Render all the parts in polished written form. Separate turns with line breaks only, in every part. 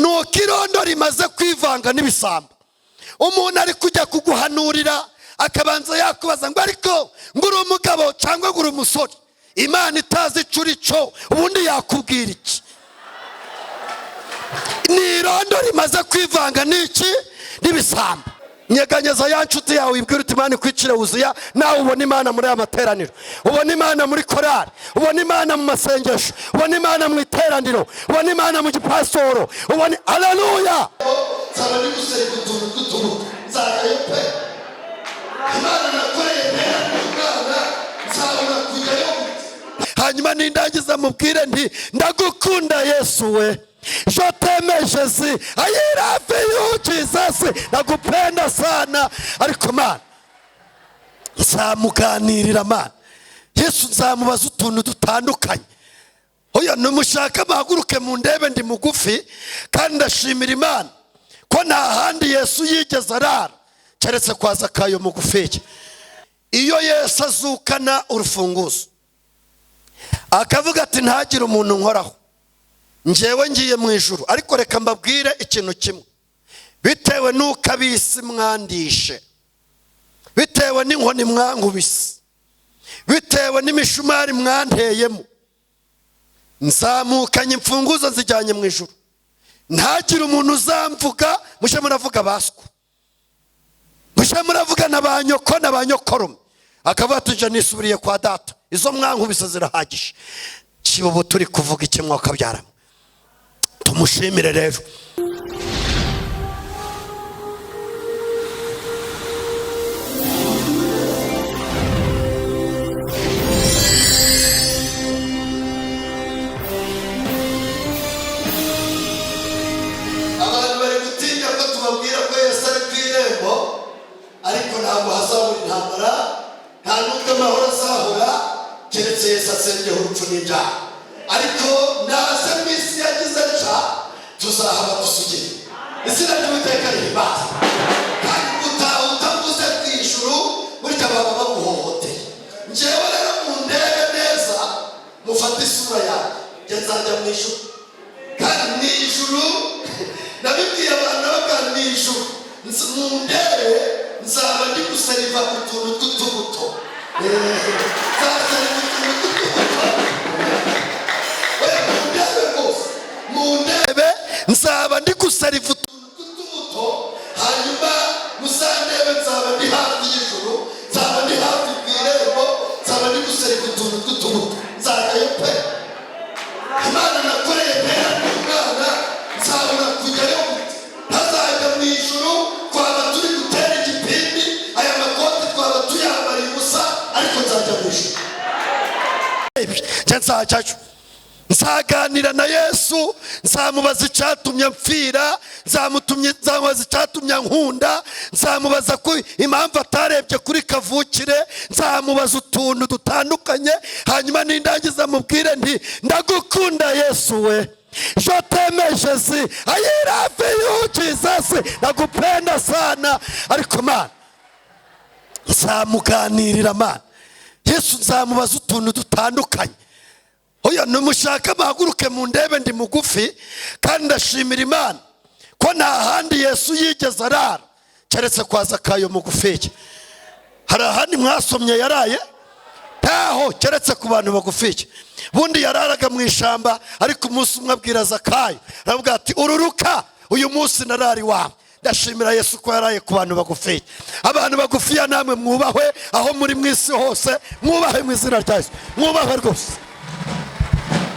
Nuko irondo rimaze kwivanga n'ibisambo, umuntu ari kujya kuguhanurira akabanza yakubaza ngo ariko ngo uri umugabo cyangwa ngo uri umusore. Imana itazi ico uri cyo, ubundi yakubwira iki? Ni irondo rimaze kwivanga n'iki? N'ibisambo. Nyeganyeza ya nshuti yawe, ibwira uti Imana ikwicire wuzuya. Nawe ubona Imana muri aya materaniro, ubona Imana muri korari, ubona Imana mu masengesho, ubona Imana mu iteraniro, ubona Imana mu gipasitoro, ubona. Haleluya! Nzaba ndi gusenga utuntu tw'utubuto, nzajyayo pe. Imana nakoreye mbere umwana, nzabona kujyayo. Hanyuma nindangiza mubwire nti ndagukunda Yesu we, je t'aime Jésus, I love you Jesus, nakupenda sana. Ariko Mana, nzamuganirira. Mana, Yesu nzamubaza utuntu dutandukanye. Oya, numushaka muhaguruke mu ndebe, ndi mugufi kandi ndashimira Imana ko nta handi Yesu yigeze arara keretse kwa Zakayo mugufiya. Iyo Yesu azukana urufunguzo akavuga ati ntagire umuntu nkoraho, njyewe ngiye mu ijuru. Ariko reka mbabwire ikintu kimwe: bitewe n'uko ab'isi mwandishe, bitewe n'inkoni mwankubise, bitewe n'imishumari mwanteyemo, nzamukanye imfunguzo nzijyanye mu ijuru, ntagire umuntu uzamvuga. Mujye muravuga baswa, mujye muravuga na ba nyoko na ba nyokorume. Akavuga ati nje nisubiriye kwa data, izo mwankubise zirahagije. Kiba ubu turi kuvuga iki? Mwakabyaramo, tumushimire rero. Abantu bari gutinya ko tubabwira ko Yesu ari ku irembo, ariko ntabwo hazabura intambara, nta n'ubwo amahoro azahora keretse Yesu asengeho urupfu n'ibyaha. Ariko naze mu isi yagize nca, tuzahaba dusugire. Izina ry'Uwiteka rihimbaza. Kandi gutaha utavuze ku ijuru, burya baba baguhohoteye. Njyewe rero mundebe neza, mufate isura yanjye, njye nzajya mu ijuru. Kandi mu ijuru, nabibwiye abantu, nabaga mu ijuru mundebe, nzaba ndi guseriva utuntu tw'utubuto. Nzaseriva utuntu tw'utubuto. Oya, mundebe rwose, mundebe, nzaba ndi guseriva utuntu tw'utubuto. Hanyuma muzandebe, nzaba ndi hafi y'ijuru, nzaba ndi hafi ku irembo, nzaba ndi guseriva utuntu tw'utubuto, nzajyayo pe. Imana nakoreye mbere umwana, nzabona kujyayo. Ntazajya mu ijuru twaba turi gutera igipindi, aya makoti twaba tuyambariye ubusa, ariko nzajya mu ijuru. Njye nzajyayo, nzaganira na Yesu, nzamubaza icyatumye mpfira, nzamubaza icyatumye nkunda, nzamubaza ko impamvu atarebye kuri kavukire, nzamubaza utuntu dutandukanye. Hanyuma nindangiza mubwire nti ndagukunda Yesu we, je t'aime Jésus, I love you Jesus, nakupenda sana. Ariko Mana, nzamuganirira. Mana, Yesu nzamubaza utuntu dutandukanye. Oya, numushaka muhaguruke mu ndebe, ndi mugufi kandi ndashimira Imana ko nta handi Yesu yigeze arara keretse kwa Zakayo mugufiya. Hari ahandi mwasomye yaraye? Ntaho, keretse ku bantu bagufiya. Bundi yararaga mu ishyamba, ariko umunsi umwe abwira Zakayo, aravuga ati ururuka, uyu munsi narari iwawe. Ndashimira Yesu ko yaraye ku bantu bagufiya. Abantu bagufiya namwe mwubahwe aho muri mu isi hose, mwubahwe mu izina rya Yesu, mwubahwe rwose,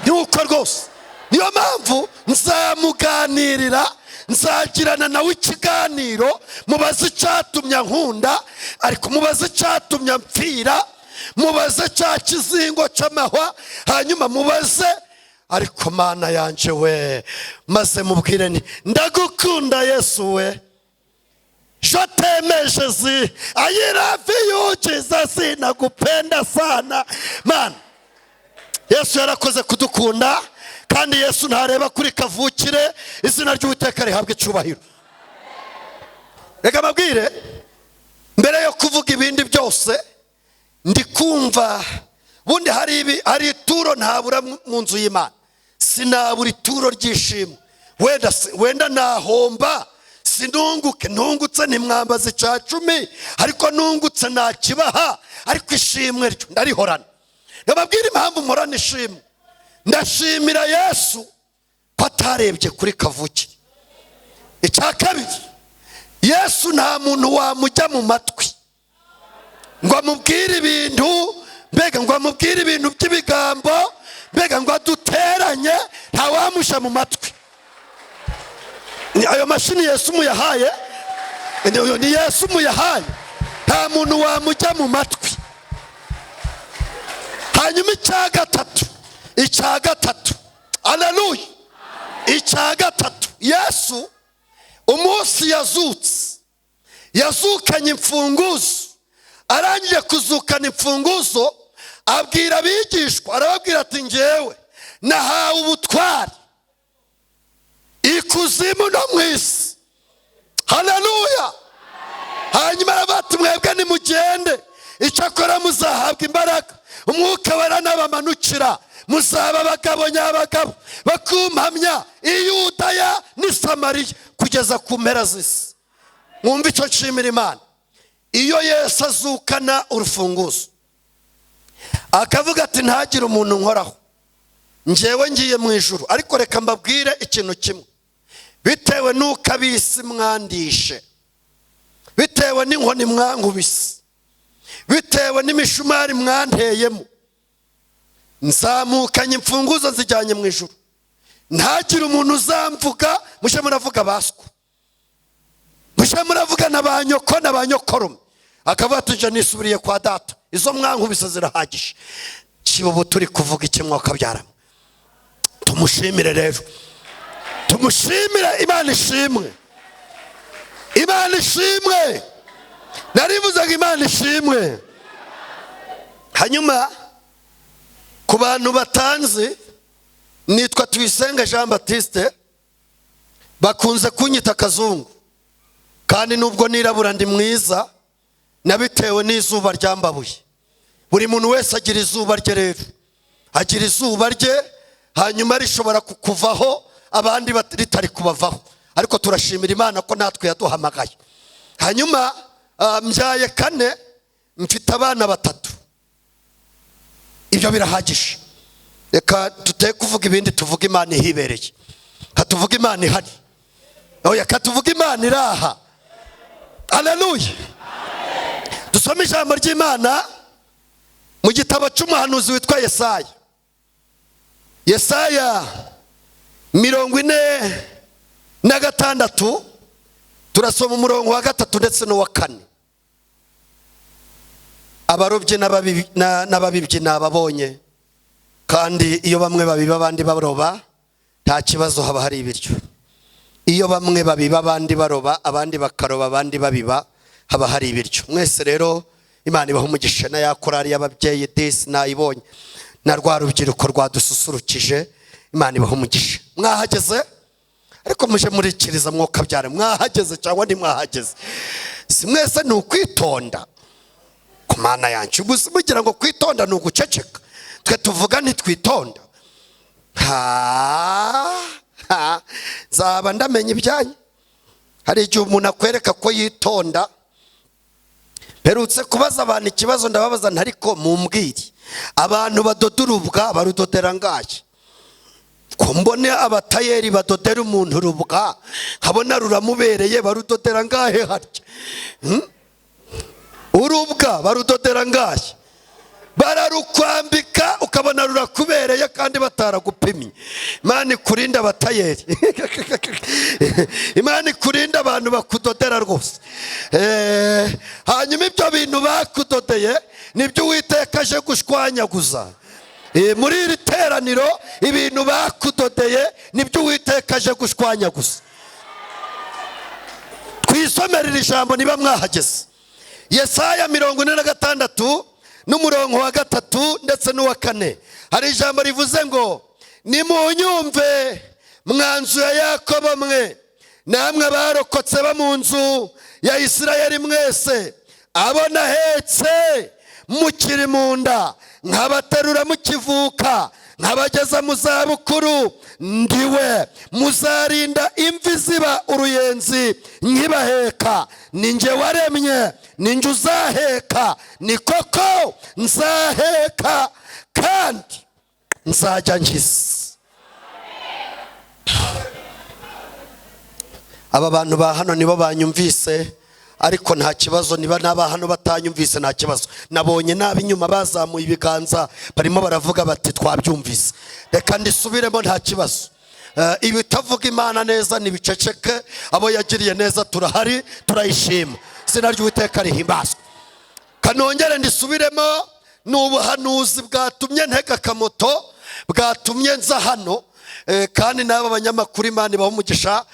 yuko rwose niyo mpamvu nzamuganirira, nzagirana nawe ikiganiro, mubaze icyatumye nkunda, ariko mubaze icyatumye mpfira, mubaze cya kizingo cy'amahwa, hanyuma mubaze ariko Mana yanje we, maze mubwire nti ndagukunda Yesu we, je t'aime Jésus, I love you Jesus, nakupenda sana. Mana, Yesu yarakoze kudukunda, kandi Yesu ntareba kuri kavukire. Izina ry'Uwiteka rihabwa icyubahiro. Reka mbabwire, mbere yo kuvuga ibindi byose, ndi kumva bundi hari ibi, hari ituro ntabura mu nzu y'Imana. Sinabura ituro ry'ishimwe. Wenda nahomba sinunguke, ntungutse ntimwambaza icya cumi, ariko nungutse nakibaha, ariko ishimwe ryo ndarihorana. Ndababwira impamvu mporana ishimwe. Ndashimira Yesu ko atarebye kuri kavukire. Icya kabiri, Yesu nta muntu wamujya mu matwi ngo amubwire ibintu, mbega ngo amubwire ibintu by'ibigambo, mbega ngo aduteranye, ntawamusha mu matwi. Ayo mashini Yesu muyahaye, ni Yesu muyahaye, nta muntu wamujya mu matwi. Hanyuma icya gatatu, aleluya, icya gatatu, Yesu umunsi yazutse yazukanye imfunguzo. Arangije kuzukana imfunguzo, abwira abigishwa, arababwira ati ngewe nahawe ubutware ikuzimu no mu isi. Haleluya. Hanyuma aravuga ati mwebwe nimugende, icyakora muzahabwa imbaraga, umwuka wera nabamanukira, muzaba abagabo nyabagabo bakumpamya i Yudaya n'i Samariya kugeza ku mpera z'isi. Mwumve icyo nshimira Imana. Iyo Yesu azukana urufunguzo akavuga ati ntagire umuntu nkoraho, ngewe ngiye mu ijuru. Ariko reka mbabwire ikintu kimwe, bitewe n'uko ab'isi mwandishe, bitewe n'inkoni mwankubise, bitewe n'imishumari mwanteyemo, nzamukanye imfunguzo nzijyanye mu ijuru. Ntagire umuntu uzamvuga, mujye muravuga baswa, mujye muravuga na ba nyoko na ba nyokorume. Akavuga ati nje nisubiriye kwa data, izo mwankubise zirahagije. Kiba turi kuvuga iki mwakabyaramo? Tumushimire rero, tumushimire. Imana ishimwe, Imana ishimwe. Narivuze ngo Imana ishimwe. Hanyuma ku bantu batanzi, nitwa Tuyisenge Jean Baptiste, bakunze kunyita Kazungu, kandi nubwo nirabura ndi mwiza, nabitewe n'izuba ryambabuye. Buri muntu wese agira izuba rye rero, agira izuba rye, hanyuma rishobora kukuvaho abandi ritari kubavaho, ariko turashimira Imana ko natwe yaduhamagaye. Hanyuma mbyaye 4, mfite abana 3, ibyo birahagije. Reka tuteye kuvuga ibindi, tuvuge Imana ihibereye, katuvuge Imana ihari, oya katuvuge Imana iraha. Haleluya. Dusome ijambo ry'Imana mu gitabo cy'umuhanuzi witwa Yesaya. Yesaya 46, turasoma umurongo wa 3 ndetse n'uwa 4. Abarobyi n'ababibyi nababonye, kandi iyo bamwe babiba abandi baroba nta kibazo, haba hari ibiryo. Iyo bamwe babiba abandi baroba, abandi bakaroba abandi babiba, haba hari ibiryo. Mwese rero Imana ibaha umugisha. Na ya korali y'ababyeyi disi nayibonye, na rwa rubyiruko rwadususurukije, Imana ibaha umugisha. Mwahageze? Ariko muje murikiriza mwokabyara, mwahageze cyangwa ntimwahageze? Si mwese ni ukwitonda ku Mana yanjye. Gusa mugira ngo kwitonda ni uguceceka, twe tuvuga ntitwitonda. Nzaba ndamenya ibyanyu. Hari igihe umuntu akwereka ko yitonda. Mperutse kubaza abantu ikibazo, ndababaza ntariko mumbwire, abantu badoda urubwa barudodera ngahe? Ko mbone abatayeri badodera umuntu urubwa nkabona ruramubereye, barudodera ngahe harya? Urubwa barudodera ngahe? Bararukwambika ukabona rurakubereye kandi bataragupimye. Imana ikurinda abatayeri, Imana ikurinda abantu bakudodera rwose. Hanyuma ibyo bintu bakudodeye nibyo Uwiteka aje gushwanyaguza. Muri iri teraniro ibintu bakudodeye nibyo Uwiteka aje gushwanyaguza. Twisomere ijambo niba mwahageze. Yesaya 46 n'umurongo wa 3 ndetse n'uwa 4. Hari ijambo rivuze ngo nimunyumve mwanzu ya Yakobo mwe, namwe abarokotse bo mu nzu ya Isirayeli mwese, abo nahetse mukiri mu nda, nkabaterura mukivuka, Nkabageza mu zabukuru ndiwe. Muzarinda imvi ziba uruyenzi nkibaheka. Ni njye waremye, ni njye uzaheka, ni koko nzaheka kandi nzajya nkiza. Aba bantu ba hano nibo banyumvise, ariko nta kibazo. Niba n'aba hano batanyumvise nta kibazo. Nabonye n'ab'inyuma bazamuye ibiganza, barimo baravuga bati twabyumvise. Reka ndisubiremo, nta kibazo. Ibitavuga Imana neza ntibiceceke. Abo yagiriye neza turahari, turayishima. Izina ry'Uwiteka rihimbazwe. Kanongere ndisubiremo. Ni ubuhanuzi bwatumye ntega akamoto, bwatumye nza hano. Kandi n'aba banyamakuru Imana ibaha umugisha,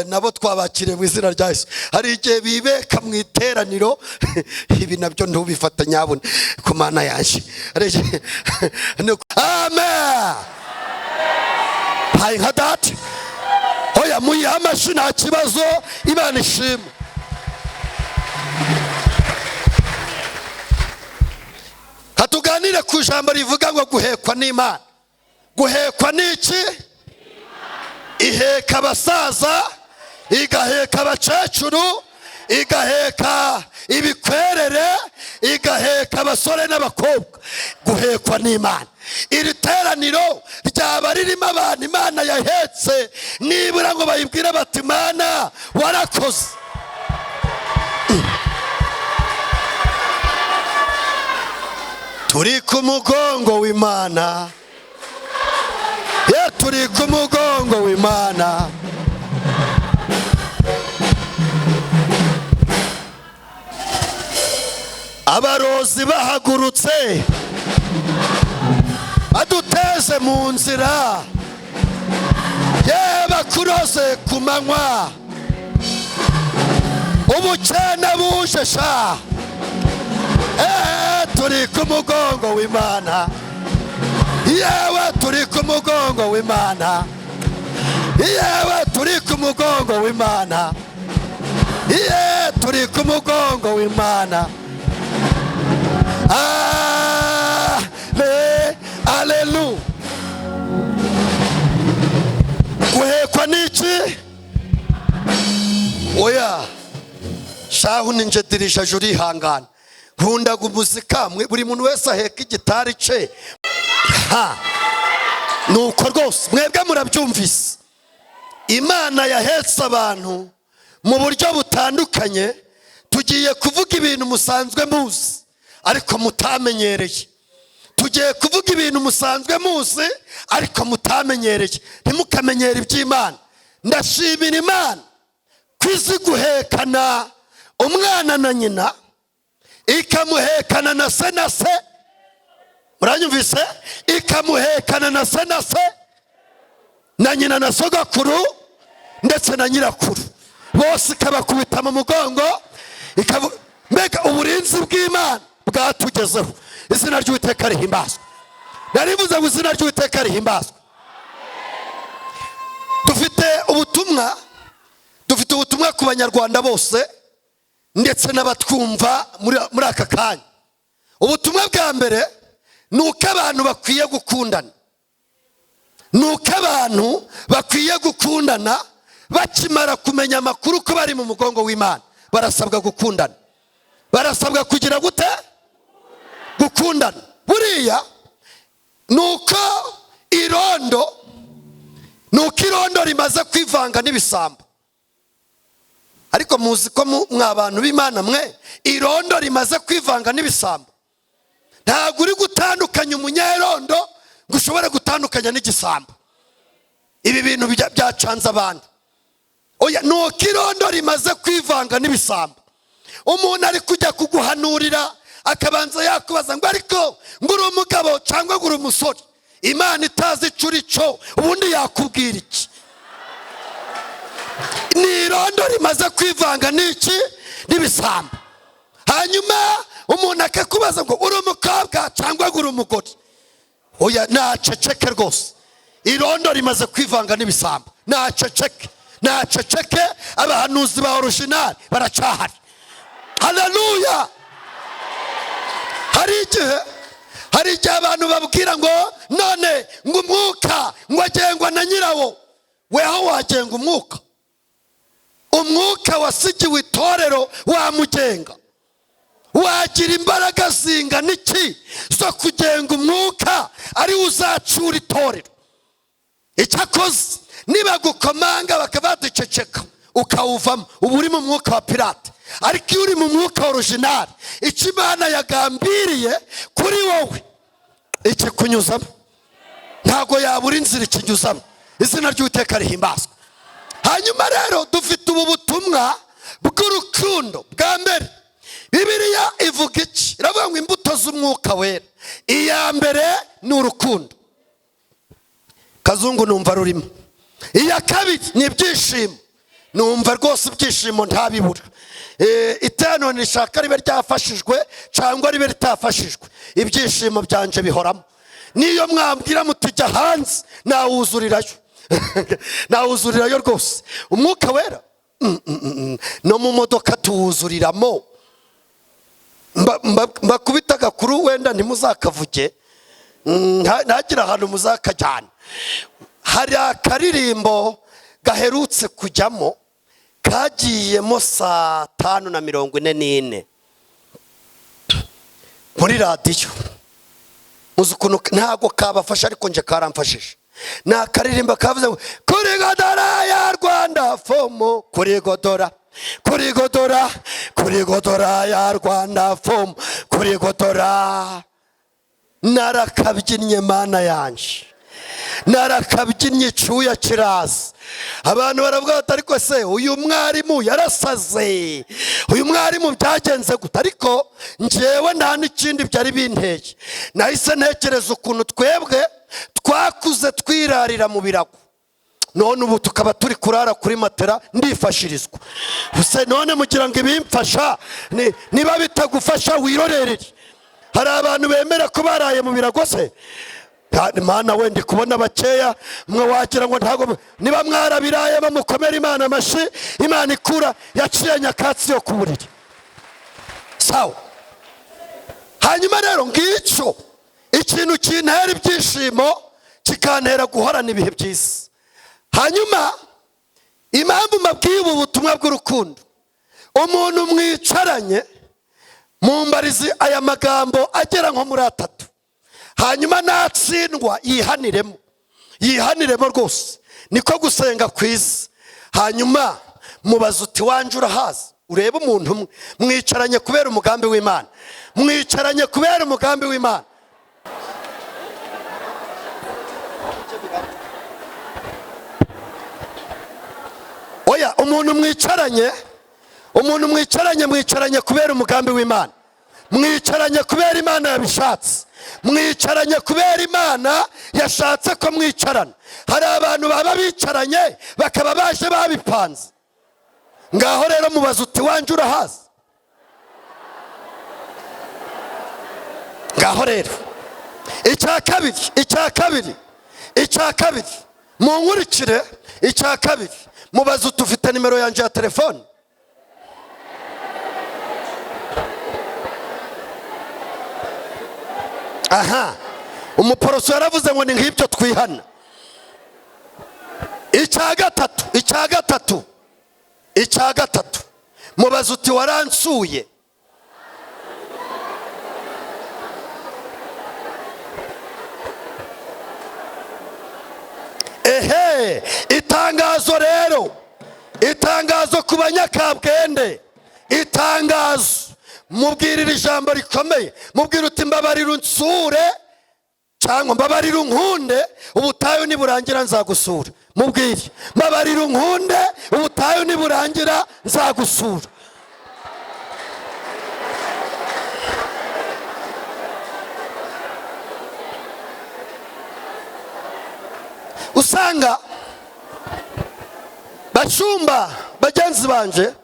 nabo twabakiriye mu izina rya Yesu. Hari igihe bibeka mu iteraniro, ibi nabyo ntubifate nyabune ku Mana yaje. Amen. Hayi nka data. Oya, muyihe amashyi, nta kibazo, Imana ishimwe. Katuganire ku ijambo rivuga ngo guhekwa n'Imana. Guhekwa ni iki? Iheka abasaza, igaheka abakecuru, igaheka ibikwerere, igaheka abasore n'abakobwa. Guhekwa n'Imana. Iri teraniro ryaba ririmo abantu Imana yahetse, nibura ngo bayibwire bati Mana warakoze. Turi ku mugongo w'Imana. Turi ku mugongo w'Imana. Abarozi bahagurutse baduteze mu nzira, ye bakuroze ku manywa, ubukene buje sha. Turi ku mugongo w'Imana. Yewe turi ku mugongo w'Imana. Yewe turi ku mugongo w'Imana. Ye turi ku mugongo w'Imana. Aleluya. Guhekwa n'iki? Oya shahu ninje dirija jurihangana. Nkundaga umuzika, buri muntu wese aheka igitari ce. Ha, nuko rwose mwebwe murabyumvise. Imana yahetse abantu mu buryo butandukanye. Tugiye kuvuga ibintu musanzwe muzi ariko mutamenyereye. Tugiye kuvuga ibintu musanzwe muzi ariko mutamenyereye. Ntimukamenyere iby'Imana. Ndashimira Imana ko izi guhekana umwana na nyina, ikamuhekana na se na se. Muranyumvise? Ikamuhekana na se na se, na nyina na sogokuru ndetse na nyirakuru, bose ikabakubita mu mugongo. Mbega uburinzi bw'Imana bwatugezeho. Izina ry'Uwiteka rihimbazwe. Narivuze ngo izina ry'Uwiteka rihimbazwe. Dufite ubutumwa, dufite ubutumwa ku banyarwanda bose ndetse n'abatwumva muri aka kanya. Ubutumwa bwa mbere ni uko abantu bakwiye gukundana. Ni uko abantu bakwiye gukundana bakimara kumenya amakuru ko bari mu mugongo w'Imana. Barasabwa gukundana. Barasabwa kugira gute? Gukundana. Buriya ni uko irondo, ni uko irondo rimaze kwivanga n'ibisambo. Ariko muzi ko mwa bantu b'Imana mwe, irondo rimaze kwivanga n'ibisambo. Ntabwo uri gutandukanya umunyerondo ngo ushobore gutandukanya n'igisambo. Ibi bintu byacanze abantu. Oya, ni uko irondo rimaze kwivanga n'ibisambo. Umuntu ari kujya kuguhanurira akabanza yakubaza ngo ariko ngo uri umugabo cyangwa ngo uri umusore. Imana itazi ico uri cyo, ubundi yakubwira iki? Ni irondo rimaze kwivanga n'iki? N'ibisambo. Hanyuma umuntu akakubaza ngo uri umukobwa cyangwa ngo uri umugore. Oya, naceceke rwose. Irondo rimaze kwivanga n'ibisambo. Naceceke, naceceke. Abahanuzi ba original baracahari. Haleluya. Hari igihe abantu babwira ngo none ngo umwuka ngo agengwa na nyirawo. Weho wagenga umwuka? Umwuka wasigiwe itorero wamugenga? Wagira imbaraga zingana iki zo kugenga umwuka ari uzacura itorero? Icyakoze nibagukomanga bakabaduceceka ukawuvamo, uba uri mu mwuka wa pirate. Ariko iyo uri mu mwuka original, icyo Imana yagambiriye kuri wowe ikikunyuzamo, ntabwo yabura inzira ikinyuzamo. Izina ry'Uwiteka rihimbazwe. Hanyuma rero dufite ubu butumwa bw'urukundo. Bwa mbere Bibiliya ivuga iki? Iravuga ngo imbuto z'umwuka wera, iya mbere ni urukundo. Kazungu numva rurimo. Iya kabiri ni ibyishimo. Numva rwose ibyishimo ntabibura. Iteraniro nishaka ribe ryafashijwe cyangwa ribe ritafashijwe, ibyishimo byanje bihoramo. Niyo mwambwira mutujya hanze, nawuzurirayo nawuzurirayo rwose. Umwuka wera no mu modoka tuwuzuriramo. Mbakubita agakuru wenda ntimuzakavuge, ntagire ahantu muzakajyana. Hari akaririmbo gaherutse kujyamo, kagiyemo 5:44 muri radiyo. Muzi ukuntu ntabwo kabafasha, ariko nje karamfashije. Ni akaririmbo kavuze ngo kuri godora ya Rwanda Fomu, kuri godora, kuri godora, kuri godora ya Rwanda Fomu, kuri godora. Narakabyinnye Mana yanje, narakabyinnye icyuya kiraza. Abantu baravuga bati ariko se uyu mwarimu yarasaze, uyu mwarimu byagenze gute? Ariko njyewe nta n'ikindi byari binteye. Nahise ntekereza ukuntu twebwe twakuze twirarira mu birago, none ubu tukaba turi kurara kuri matera ndifashirizwa. Use none mugira ngo ibimfasha niba bitagufasha wirorerere. Hari abantu bemera ko baraye mu birago se? Mana we, ndi kubona bakeya mwe wagira ngo ntago. Niba mwarabiraye bamukomera Imana amashi. Imana ikura yaciye nyakatsi yo ku buriri. Sawa. Hanyuma rero ngicyo ikintu kintera ibyishimo, kikantera guhorana ibihe byiza. Hanyuma impamvu mbabwiye ubu butumwa bw'urukundo, umuntu mwicaranye mumbarizi aya magambo agera nko muri atatu, hanyuma natsindwa yihaniremo, yihaniremo rwose. Niko gusenga kwiza. Hanyuma mubaze uti wanje urahazi? Urebe umuntu umwe mwicaranye kubera umugambi w'Imana, mwicaranye kubera umugambi w'Imana. Oya, umuntu mwicaranye, umuntu mwicaranye, mwicaranye kubera umugambi w'Imana, mwicaranye kubera Imana yabishatse, mwicaranye kubera Imana yashatse ko mwicarana. Hari abantu baba bicaranye bakaba baje babipanze. Ngaho rero mubaze uti wanje urahazi? Ngaho rero icya kabiri, icya kabiri, icya kabiri, munkurikire. Icya kabiri, mubaze uti ufite nimero yanjye ya telefone? Aha umuporoso yaravuze ngo ni nk'ibyo twihana. Icya gatatu, icya gatatu, icya gatatu, mubaze uti waransuye? Ehe, itangazo rero, itangazo ku banyakabwende, itangazo. Mubwirira ijambo rikomeye, mubwira uti mbabarira unsure cyangwa mbabarira unkunde, ubutayu niburangira nzagusura. Mubwire mbabarira unkunde, ubutayu niburangira nzagusura. Usanga bashumba bagenzi banje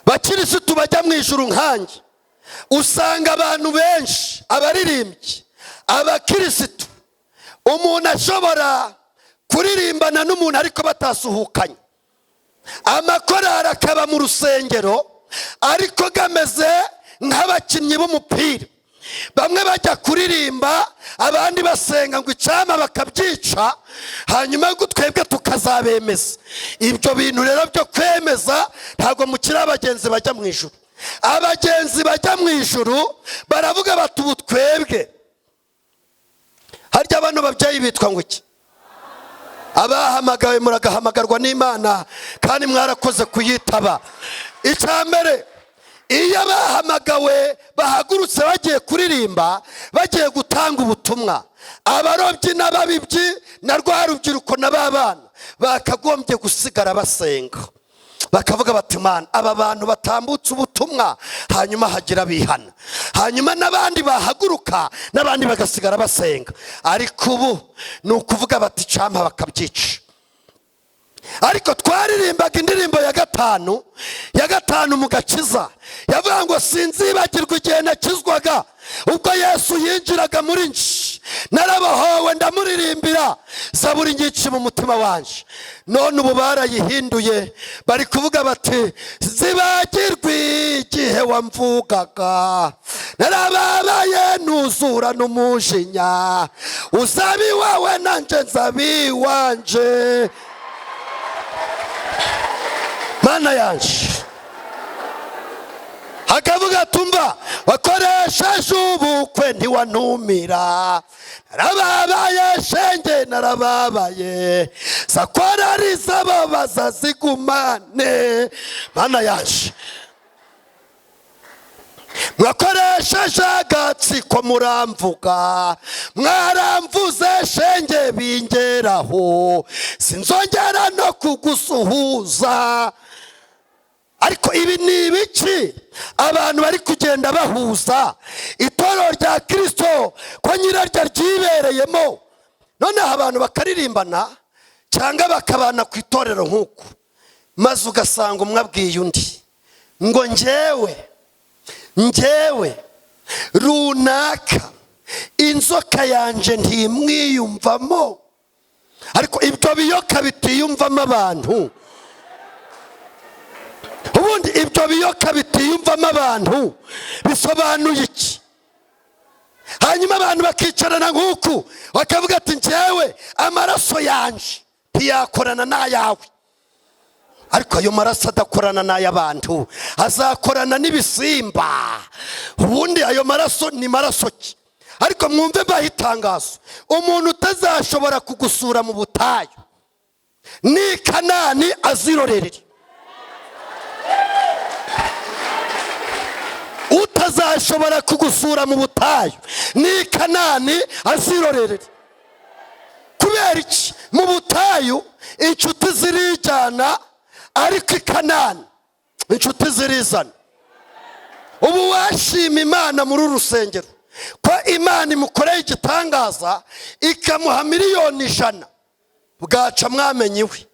bakirisitu bajya mu ijuru nkanjye, usanga abantu benshi abaririmbyi abakirisitu, umuntu ashobora kuririmbana n'umuntu ariko batasuhukanye, amakorari akaba mu rusengero ariko gameze nk'abakinnyi b'umupira. Bamwe bajya kuririmba, abandi basenga ngo icyama bakabyica, hanyuma twebwe tukazabemeza. Ibyo bintu rero byo kwemeza ntabwo mukiri abagenzi bajya mu ijuru. Abagenzi bajya mu ijuru baravuga bati ubu twebwe. Harya bano babyeyi bitwa ngo iki? Abahamagawe muragahamagarwa n'Imana kandi mwarakoze kuyitaba. Icya mbere, iyo abahamagawe bahagurutse bagiye kuririmba, bagiye gutanga ubutumwa, abarobyi n'ababibyi na rwa rubyiruko n'ababana bakagombye gusigara basenga, bakavuga bati Mana, aba bantu batambutse ubutumwa, hanyuma hagira bihana, hanyuma n'abandi bahaguruka, n'abandi bagasigara basenga. Ariko ubu ni ukuvuga bati campa bakabyica. Ariko twaririmbaga indirimbo ya gatanu, ya gatanu mu gakiza, yavuga ngo sinzibagirwa igihe nakizwaga, ubwo Yesu yinjiraga muri nje, narabohowe ndamuririmbira zaburi nyinshi mu mutima wanje. None ubu barayihinduye, bari kuvuga bati zibagirwa igihe wamvugaga, narababaye nuzura n'umujinya, uzaba iwawe nanjye nzaba iwanje. Mana yanje. Akavuga tumva wakoresheje ubukwe ntiwantumira, narababaye shenge narababaye, sakwarariza babaza zigumane. Mana yanje. Mwakoresheje agatsiko muramvuga, mwaramvuze shenge bingeraho, sinzongera no kugusuhuza. Ariko ibi ni ibiki abantu bari kugenda bahuza itorero rya Kristo ko nyiraryo ryibereyemo? Noneho abantu bakaririmbana cyangwa bakabana ku itorero nk'uku, maze ugasanga umwe abwiye undi ngo njyewe njyewe runaka inzoka yanje ntimwiyumvamo. Ariko ibyo biyoka bitiyumvamo abantu, ubundi ibyo biyoka bitiyumvamo abantu bisobanuye iki? Hanyuma abantu bakicarana nk'uku bakavuga ati njyewe amaraso yanje ntiyakorana n'ayawe. Ariko ayo maraso adakorana n'ay'abantu azakorana n'ibisimba. Ubundi ayo maraso ni maraso ki? Ariko mwumve mbaho itangazo, umuntu utazashobora kugusura mu butayu ni Kanani azirorerere. Utazashobora kugusura mu butayu ni Kanani azirorerere. Kubera iki? Mu butayu inshuti zirijyana, ariko i Kanani inshuti zirizana. Ubu washima Imana muri uru rusengero ko Imana imukoreye igitangaza ikamuha 100,000,000, bwaca mwamenye iwe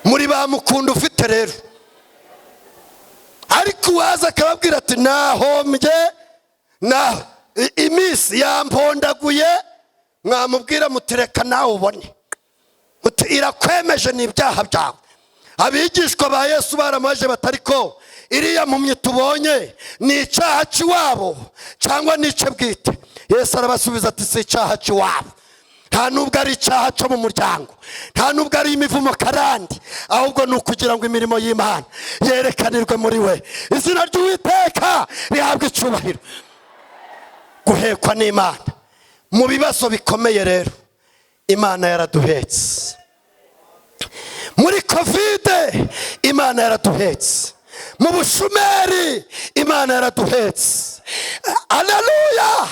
muri ba mukunda ufite rero. Ariko uwaza akababwira ati nahombye, na iminsi yampondaguye, mwamubwira mutireka nawe ubone, muti irakwemeje ni ibyaha byawe. Abigishwa ba Yesu baramaje batariko iriya mpumyi tubonye ni icyaha cy'iwabo cyangwa ni icye bwite? Yesu arabasubiza ati si icyaha cy'iwabo, nta nubwo ari icyaha cyo mu muryango, nta nubwo ari imivumo karandi, ahubwo ni ukugira ngo imirimo y'Imana yerekanirwe muri we, izina ry'Uwiteka rihabwe icyubahiro. Guhekwa n'Imana mu bibazo bikomeye rero, Imana yaraduhetse. Muri Kovide Imana yaraduhetse, mu bushumeri Imana yaraduhetse. Haleluya!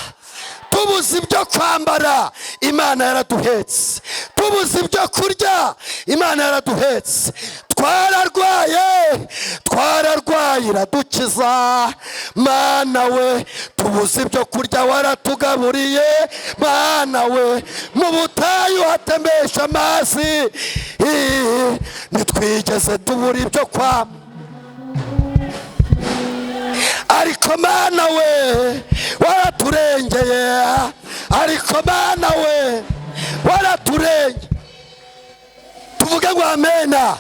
Tubuze ibyo kwambara Imana yaraduhetse, tubuze ibyo kurya Imana yaraduhetse, twararwaye twararwaye iradukiza. Mana we, tubuze ibyo kurya waratugaburiye. Mana we, mu butayu hatembesha amazi, ntitwigeze tubura ibyo kwambara. Ariko Mana we waraturengeye, ariko Mana we waraturengeye. Tuvuge ngo amena.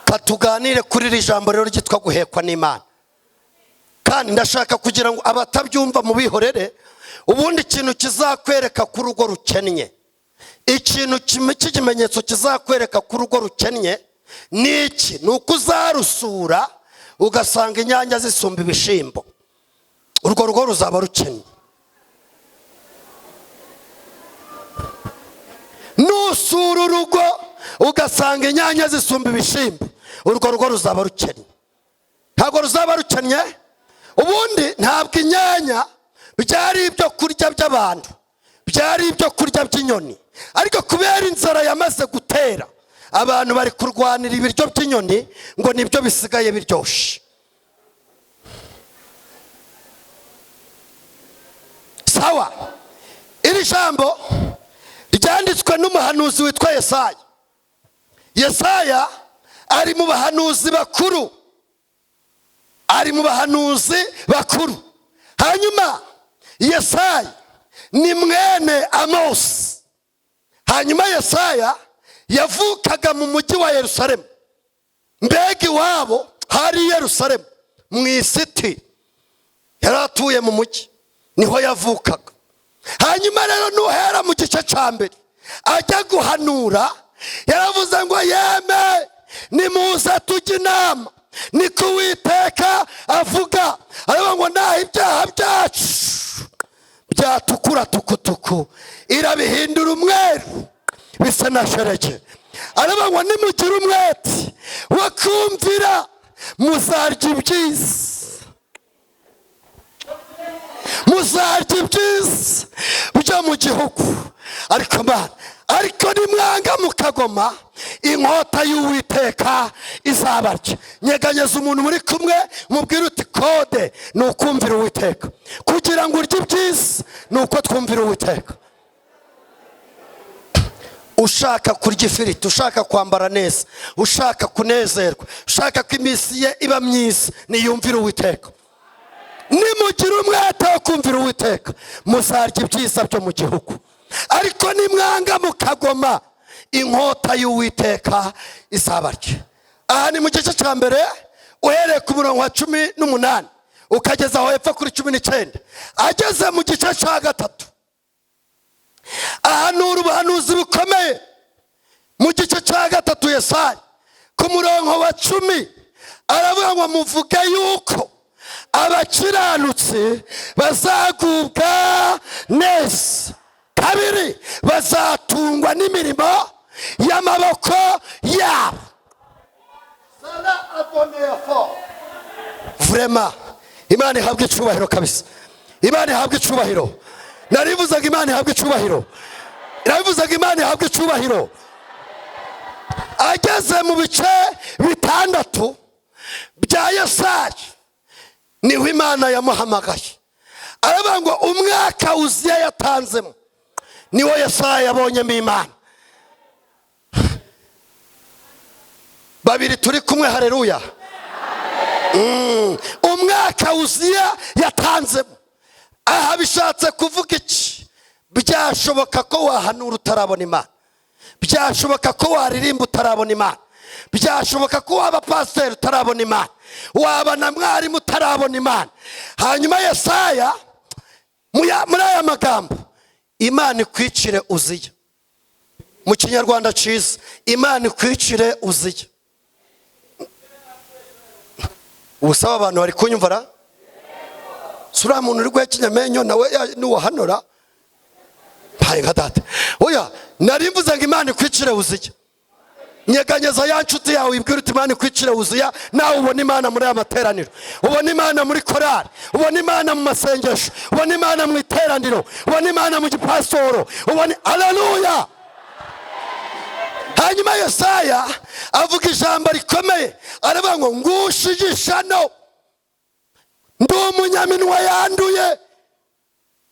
Katuganire kuri iri jambo rero ryitwa guhekwa n'Imana. Kandi ndashaka kugira ngo abatabyumva mubihorere. Ubundi ikintu kizakwereka ko urugo rukennye, ikintu cy'ikimenyetso kizakwereka ko urugo rukennye ni iki? Ni uko uzarusura ugasanga inyanya zisumba ibishimbo. Urwo rugo ruzaba rukennye. Nusura urugo ugasanga inyanya zisumba ibishimbo, urwo rugo ruzaba rukennye. Ntabwo ruzaba rukennye. Ubundi ntabwo inyanya byari ibyo kurya by'abantu, byari ibyo kurya by'inyoni. Ariko kubera inzara yamaze gutera, abantu bari kurwanira ibiryo by'inyoni ngo nibyo bisigaye biryoshye. Sawa, iri jambo ryanditswe n'umuhanuzi witwa Yesaya. Yesaya ari mu bahanuzi bakuru, ari mu bahanuzi bakuru. Hanyuma Yesaya ni mwene Amosi. Hanyuma Yesaya yavukaga mu mujyi wa Yerusalemu. Mbega iwabo hari Yerusalemu mu isiti, yari atuye mu mujyi, niho yavukaga. Hanyuma rero nuhera mu gice cya mbere ajya guhanura, yaravuze ngo yeme nimuze tujye inama, niko Uwiteka avuga. Aravuga ngo naho ibyaha byacu byatukura tukutuku, irabihindura umweru bisa na shereke. Aravuga ngo nimugira umwete wo kumvira muzarya ibyiza, muzarya ibyiza byo mu gihugu. Ariko Mana, ariko nimwanga mukagoma, inkota y'Uwiteka izabarya. Nyeganyeza umuntu muri kumwe, mubwire uti kode ni ukumvira Uwiteka. Kugira ngo urye ibyiza ni uko twumvira Uwiteka. Ushaka kurya ifiriti, ushaka kwambara neza, ushaka kunezerwa, ushaka ko iminsi ye iba myiza, niyumvire Uwiteka. Nimugira umwete wo kumvira Uwiteka muzarya ibyiza byo mu gihugu. Ariko nimwanga mukagoma, inkota y'Uwiteka izabarya. Aha ni mu gice cya mbere, uhereye ku murongo wa 18 ukageza aho hepfo kuri 19. Ageze mu gice cya gatatu ahanura ubuhanuzi bukomeye. Mu gice cya gatatu Yesaya ku murongo wa 10 aravuga ngo muvuge yuko abakiranutsi bazagubwa neza, kabiri bazatungwa n'imirimo y'amaboko yabo. Vrema Imana ihabwe icubahiro kabisa, Imana ihabwe icubahiro. Narivuzaga Imana ihabwe icubahiro, narivuzaga Imana ihabwe icubahiro. Ageze mu bice 6 bya Yesaya niho Imana yamuhamagaye. Aravuga ngo umwaka Uziya yatanzemo niwo Yesaya yabonyemo Imana. Babiri turi kumwe, haleluya. Umwaka Uziya yatanzemo. Aha bishatse kuvuga iki? Byashoboka ko wahanura utarabona Imana, byashoboka ko waririmba utarabona Imana, byashoboka ko waba pasiteri utarabona Imana, waba na mwarimu utarabona Imana. Hanyuma Yesaya muri aya magambo, Imana ikwicire Uziya. Mu kinyarwanda cyiza, Imana ikwicire Uziya. Ubusaba abantu bari kunyumva ra? Sura muntu uri guhekenya amenyo nawe nuwahanura mpaye nka data. Oya, nari mvuze ngo Imana ikwicire Uziya. Nyeganyeza ya nshuti yawe, ibwira uti Imana ikwicire Uziya. Nawe ubona Imana muri aya materaniro, ubona Imana muri korari, ubona Imana mu masengesho, ubona Imana mu iteraniro, ubona Imana mu gipasitoro, ubona. Haleluya. Hanyuma Yesaya avuga ijambo rikomeye, aravuga ngo ngushije ishano, ndi umunyaminwa yanduye.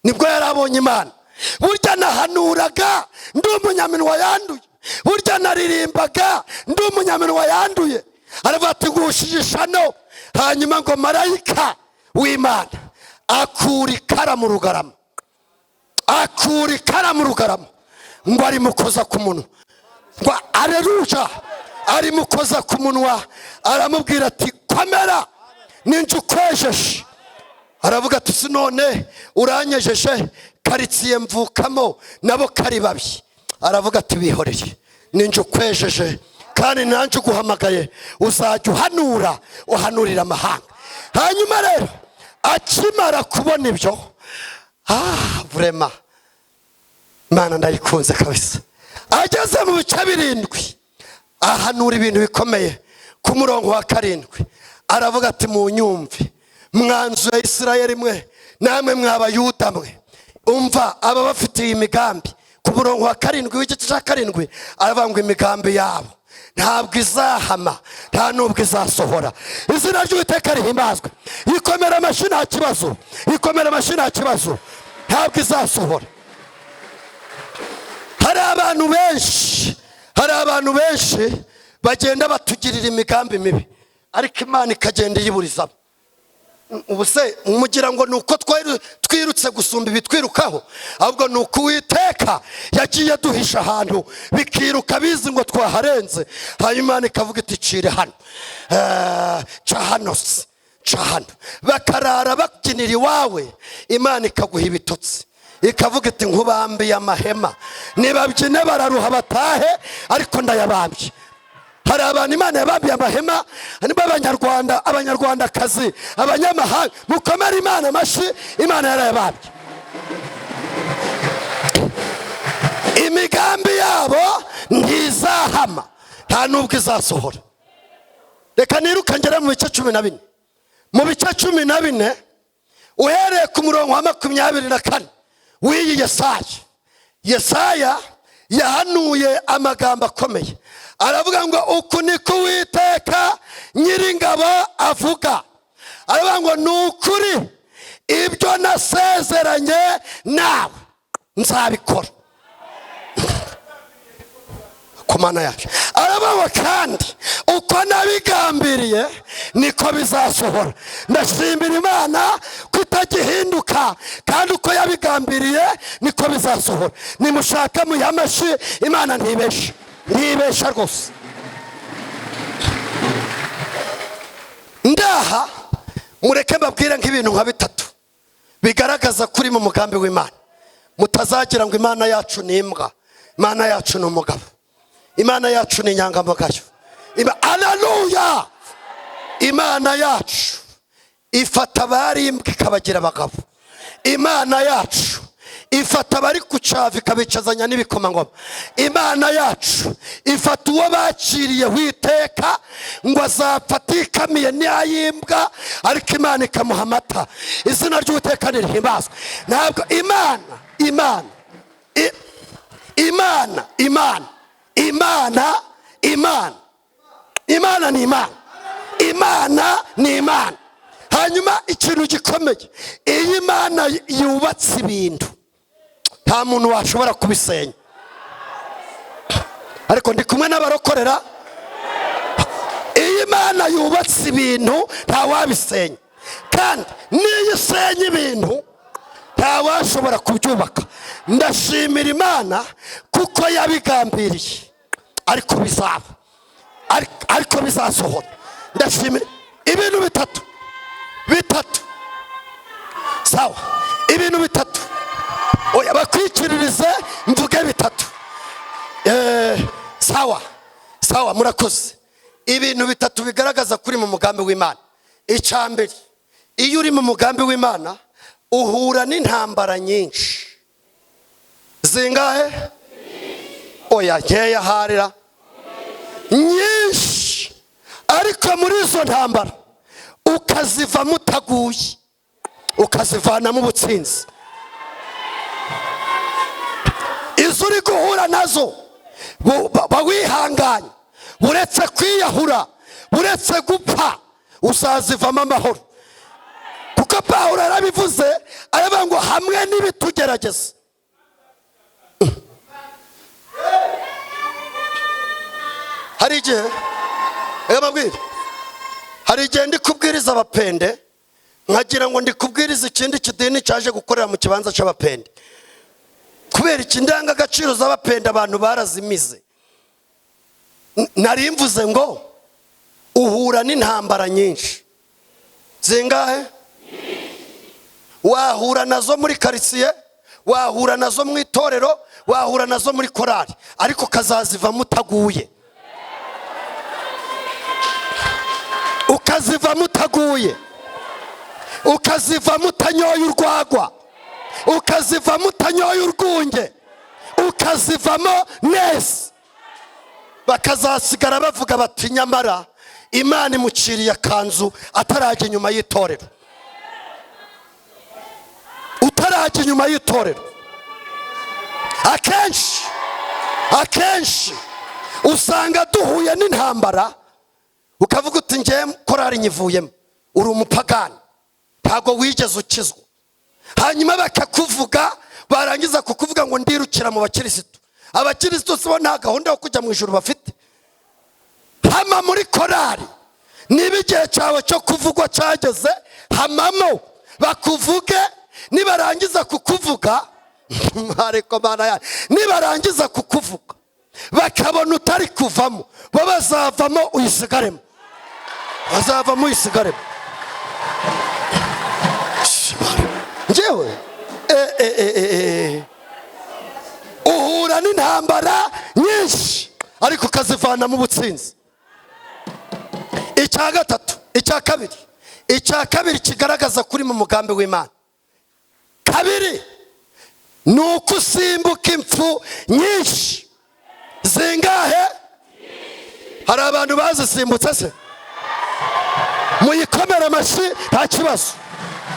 Nibwo yarabonye Imana. Burya nahanuraga ndi umunyaminwa yanduye, burya naririmbaga ndi umunyaminwa yanduye. Aravuga ati ngushije ishano. Hanyuma ngo marayika w'Imana akura ikara mu rugarama, akura ikara mu rugarama, ngo arimukoza ku munwa, ngo aleluya, arimukoza ku munwa, aramubwira ati komera, ninjye ukwejeje. Aravuga ati si none uranyejeje karitsiye mvukamo nabo kari babi. Aravuga ati bihoreye, ninjye ukwejeje kandi nanjye uguhamagaye, uzajya uhanura uhanurira amahanga. Hanyuma rero akimara kubona ibyo, vraiment Imana ndayikunze kabisa. Ageze mu bice 7 ahanura ibintu bikomeye. Ku murongo wa 7 aravuga ati munyumve mwanzu ya Isirayeli mwe, namwe mwabayuda mwe, umva aba bafitiye imigambi. Ku murongo wa 7 w'igice cya 7 aravuga ngo imigambi yabo ntabwo izahama, nta nubwo izasohora. Izina ry'Uwiteka rihimbazwe. Ikomera amashyi nta kibazo, ikomera amashyi nta kibazo, ntabwo izasohora. Hari abantu benshi, hari abantu benshi bagenda batugirira imigambi mibi, ariko Imana ikagenda iyiburizamo. Ubu se mugira ngo ni uko twirutse gusumba ibitwirukaho? Ahubwo ni uko Uwiteka yagiye aduhisha ahantu bikiruka bizi ngo twaharenze, hanyuma Imana ikavuga iti cire hano, ca hano se, ca hano. Bakarara babyinira iwawe, Imana ikaguha ibitotsi, ikavuga iti nkubambiye amahema, nibabyine bararuha batahe, ariko ndayabambye. Hari abantu Imana yabambiye amahema b'abanyarwanda, abanyarwandakazi, abanyamahanga, mukomere Imana amashyi, Imana yarayabambye. Imigambi yabo ntizahama, nta nubwo izasohora. Reka niruka ngere mu bice 14. Mu bice 14 uhereye ku murongo wa 24 w'iyi Yesaya, Yesaya yahanuye amagambo akomeye. Aravuga ngo uku niko Uwiteka Nyiringabo avuga. Aravuga ngo ni ukuri ibyo nasezeranye nawe nzabikora. Ku Mana yacu. Aravuga ngo kandi uko nabigambiriye niko bizasohora. Ndashimira Imana ko itagihinduka, kandi uko yabigambiriye niko bizasohora. Nimushaka muyihe amashyi, Imana ntibesha, ntibesha rwose. Ndaha mureke mbabwire nk'ibintu nka bitatu bigaragaza kuri mu mugambi w'Imana. Mutazagira ngo Imana yacu ni imbwa, Imana yacu ni umugabo, Imana yacu ni inyangamugayo. Haleluya! Imana yacu ifata abari imbwa ikabagira abagabo. Imana yacu ifata abari ku cava ikabicazanya n'ibikomangoma. Imana yacu ifata uwo bakiriye witeka ngo azapfa atikamiye n'ayimbwa, ariko Imana ikamuha amata. Izina ry'Uwiteka nirihimbazwe. Ntabwo Imana, Imana, Imana, Imana, Imana, Imana, Imana ni Imana, Imana ni Imana. Hanyuma ikintu gikomeye, iyo Imana yubatse ibintu nta muntu washobora kubisenya. Ariko ndi kumwe n'abarokorera. Iyo Imana yubatse ibintu nta wabisenya, kandi n'iyo isenya ibintu nta washobora kubyubaka. Ndashimira Imana kuko yabigambiriye, ariko bizaba, ariko bizasohora. Ndashimira ibintu bitatu, bitatu, sawa, ibintu bitatu. Oya, bakwikiririze mvuge bitatu. Sawa sawa, murakoze. Ibintu bitatu bigaragaza kuri mu mugambi w'Imana. Icya mbere, iyo uri mu mugambi w'Imana uhura n'intambara nyinshi. Zingahe? Oya, nkeya harira nyinshi, ariko muri izo ntambara ukazivamo utaguye, ukazivanamo ubutsinzi. Izo uri guhura nazo bawihanganye, buretse kwiyahura, buretse gupfa, uzazivamo amahoro. Kuko Pawulo yarabivuze, aravuga ngo hamwe n'ibitugerageza. Hari igihe reka, hari igihe ndi kubwiriza abapende nkagira ngo ndi kubwiriza ikindi kidini cyaje gukorera mu kibanza cy'abapende. Kubera iki? Indangagaciro z'abapende abantu barazimize. Nari mvuze ngo uhura n'intambara nyinshi. Zingahe? Wahura nazo muri karitsiye, wahura nazo mu itorero, wahura nazo muri korari, ariko ukazazivamo utaguye, ukazivamo utaguye, ukazivamo utanyoye urwagwa, ukazivamo utanyoye urwunge, ukazivamo neza. Bakazasigara bavuga bati nyamara Imana imuciriye akanzu atarajya inyuma y'itorero, utarajya inyuma y'itorero. Akenshi akenshi usanga duhuye n'intambara, ukavuga uti ngiye korari nyivuyemo, uri umupagani, ntabwo wigeze ukizwa. Hanyuma bakakuvuga, barangiza kukuvuga ngo ndirukira mu bakirisitu. Abakirisitu si bo nta gahunda yo kujya mu ijuru bafite. Hama muri korari, niba igihe cyawe cyo kuvugwa cyageze, hamamo bakuvuge. Nibarangiza kukuvuga, ariko Mana yanjye, nibarangiza kukuvuga bakabona utari kuvamo, bo bazavamo uyisigaremo, bazavamo uyisigaremo. Njyewe uhura n'intambara nyinshi ariko ukazivanamo ubutsinzi. Icya gatatu, icya kabiri, icya kabiri kigaragaza kuri mu mugambi w'Imana, kabiri ni uko usimbuka impfu nyinshi. Zingahe? Hari abantu bazisimbutse se? Muyikomere amashyi, nta kibazo.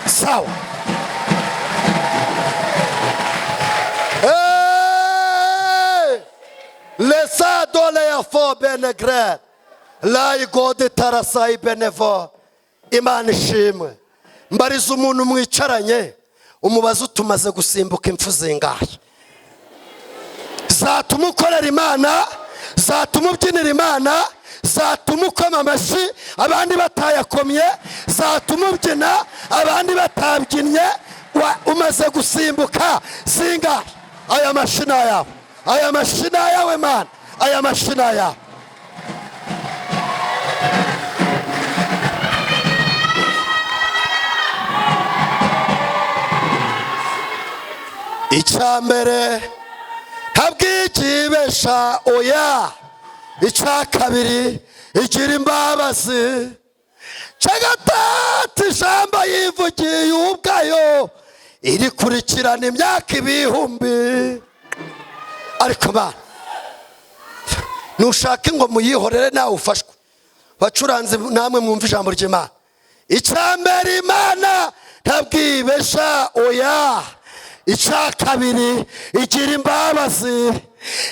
Sawa. Lesa dole ya fo benegre layi gode tarasayi benevo. Imana ishimwe. Mbariza umuntu mwicaranye, umubaze utumaze gusimbuka impfu zingahe zatuma ukorera Imana, zatuma ubyinira Imana, zatuma ukoma amashyi abandi batayakomye, zatuma ubyina abandi batabyinnye. Umaze gusimbuka zingahe? Aya mashyi ni ayawe, aya mashyi ni ayawe Mana, aya mashyi ni ayawe. Icya mbere ntabwigibesha oya, icya kabiri igira imbabazi, icya gatatu ijambo yivugiye ubwayo irikurikirana imyaka ibihumbi. Ariko Mana, nushaka ngo muyihorere nawe ufashwe. Bacuranze namwe mwumva ijambo ry'Imana. Icya mbere Imana ntabwibesha oya, icya kabiri igira imbabazi,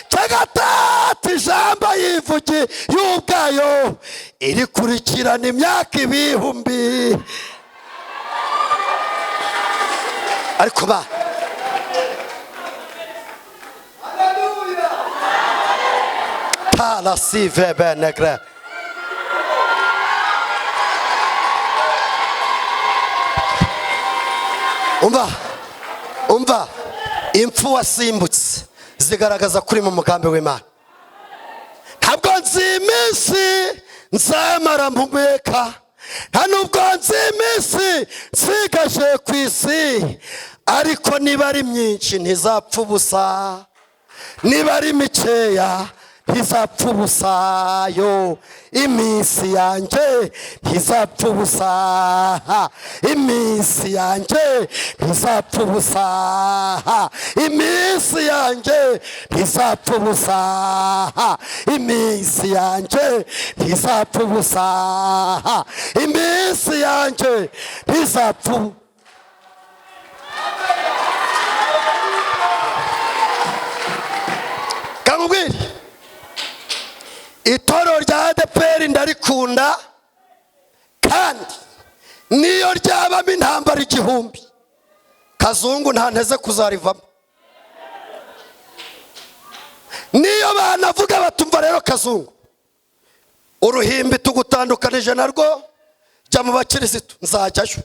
icya gatatu ijambo yivugiye ubwayo irikurikirana imyaka ibihumbi. Ariko ba parasive benegre umva umva, impfu wasimbutse zigaragaza kuri mu mugambi w'Imana. Ntabwo nzi iminsi nzamara mpumeka, nta nubwo nzi iminsi nsigaje ku isi, ariko niba ari myinshi ntizapfa ubusa, niba ari mikeya ntizapfa ubusa, yo iminsi yanjye ntizapfa ubusa, iminsi yanjye ntizapfa ubusa, iminsi yanjye ntizapfa ubusa, iminsi yanjye ntizapfa ubusa, iminsi yanjye ntizapfa ubusa. Kamubwire, itorero rya ADEPR ndarikunda, kandi niyo ryabamo intambara igihumbi, Kazungu ntanteze kuzarivamo. Niyo banavuga batumva rero Kazungu, uruhimbi tugutandukanije narwo, jya mu bakirisitu, nzajyayo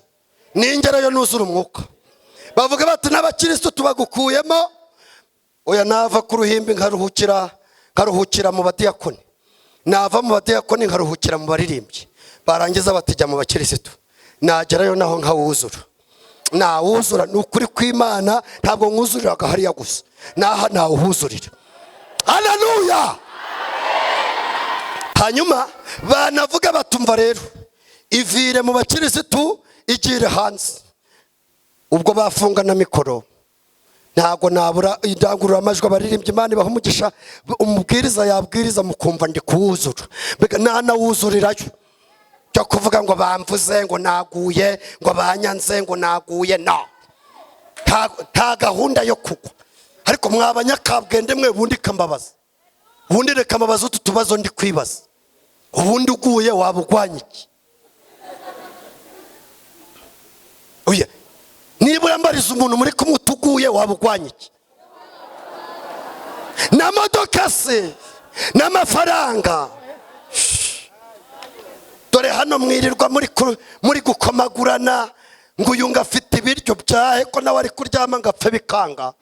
ningerayo nuzura umwuka. Bavuga bati n'abakirisitu tubagukuyemo, oya nava ku ruhimbi nkaruhukira mu badiyakoni, nava mu badiyakoni nkaruhukira mu baririmbyi, barangiza batijya mu bakirisitu, nagerayo naho nkawuzura. Nawuzura, ni ukuri kw'Imana, ntabwo mwuzuriraga hariya gusa, naha nawuhuzurira. Haleluya! Hanyuma banavuga batumva rero ivire mu bakirisitu igire hanze, ubwo bafunga na mikoro, ntabwo nabura indangururamajwi. Abaririmbyi Imana ibaha umugisha, umubwiriza yabwiriza mukumva ndi kuwuzura, mbega nanawuzurirayo. Cyo kuvuga ngo bamvuze ngo naguye, ngo banyanze ngo naguye, no nta gahunda yo kugwa. Ariko mwabanyakabwende mwe, ubundi kambabaza, ubundi reka mbabaza utu tubazo ndi kwibaza: ubundi uguye waba ugwanya iki? Oya, niba urambariza umuntu muri kumwe utuguye, waba ugwanya iki? Na modoka se n'amafaranga? Dore hano mwirirwa muri gukomagurana ngo uyu ngo afite ibiryo byahe, ko nawe ari kuryama ngo apfe bikanga.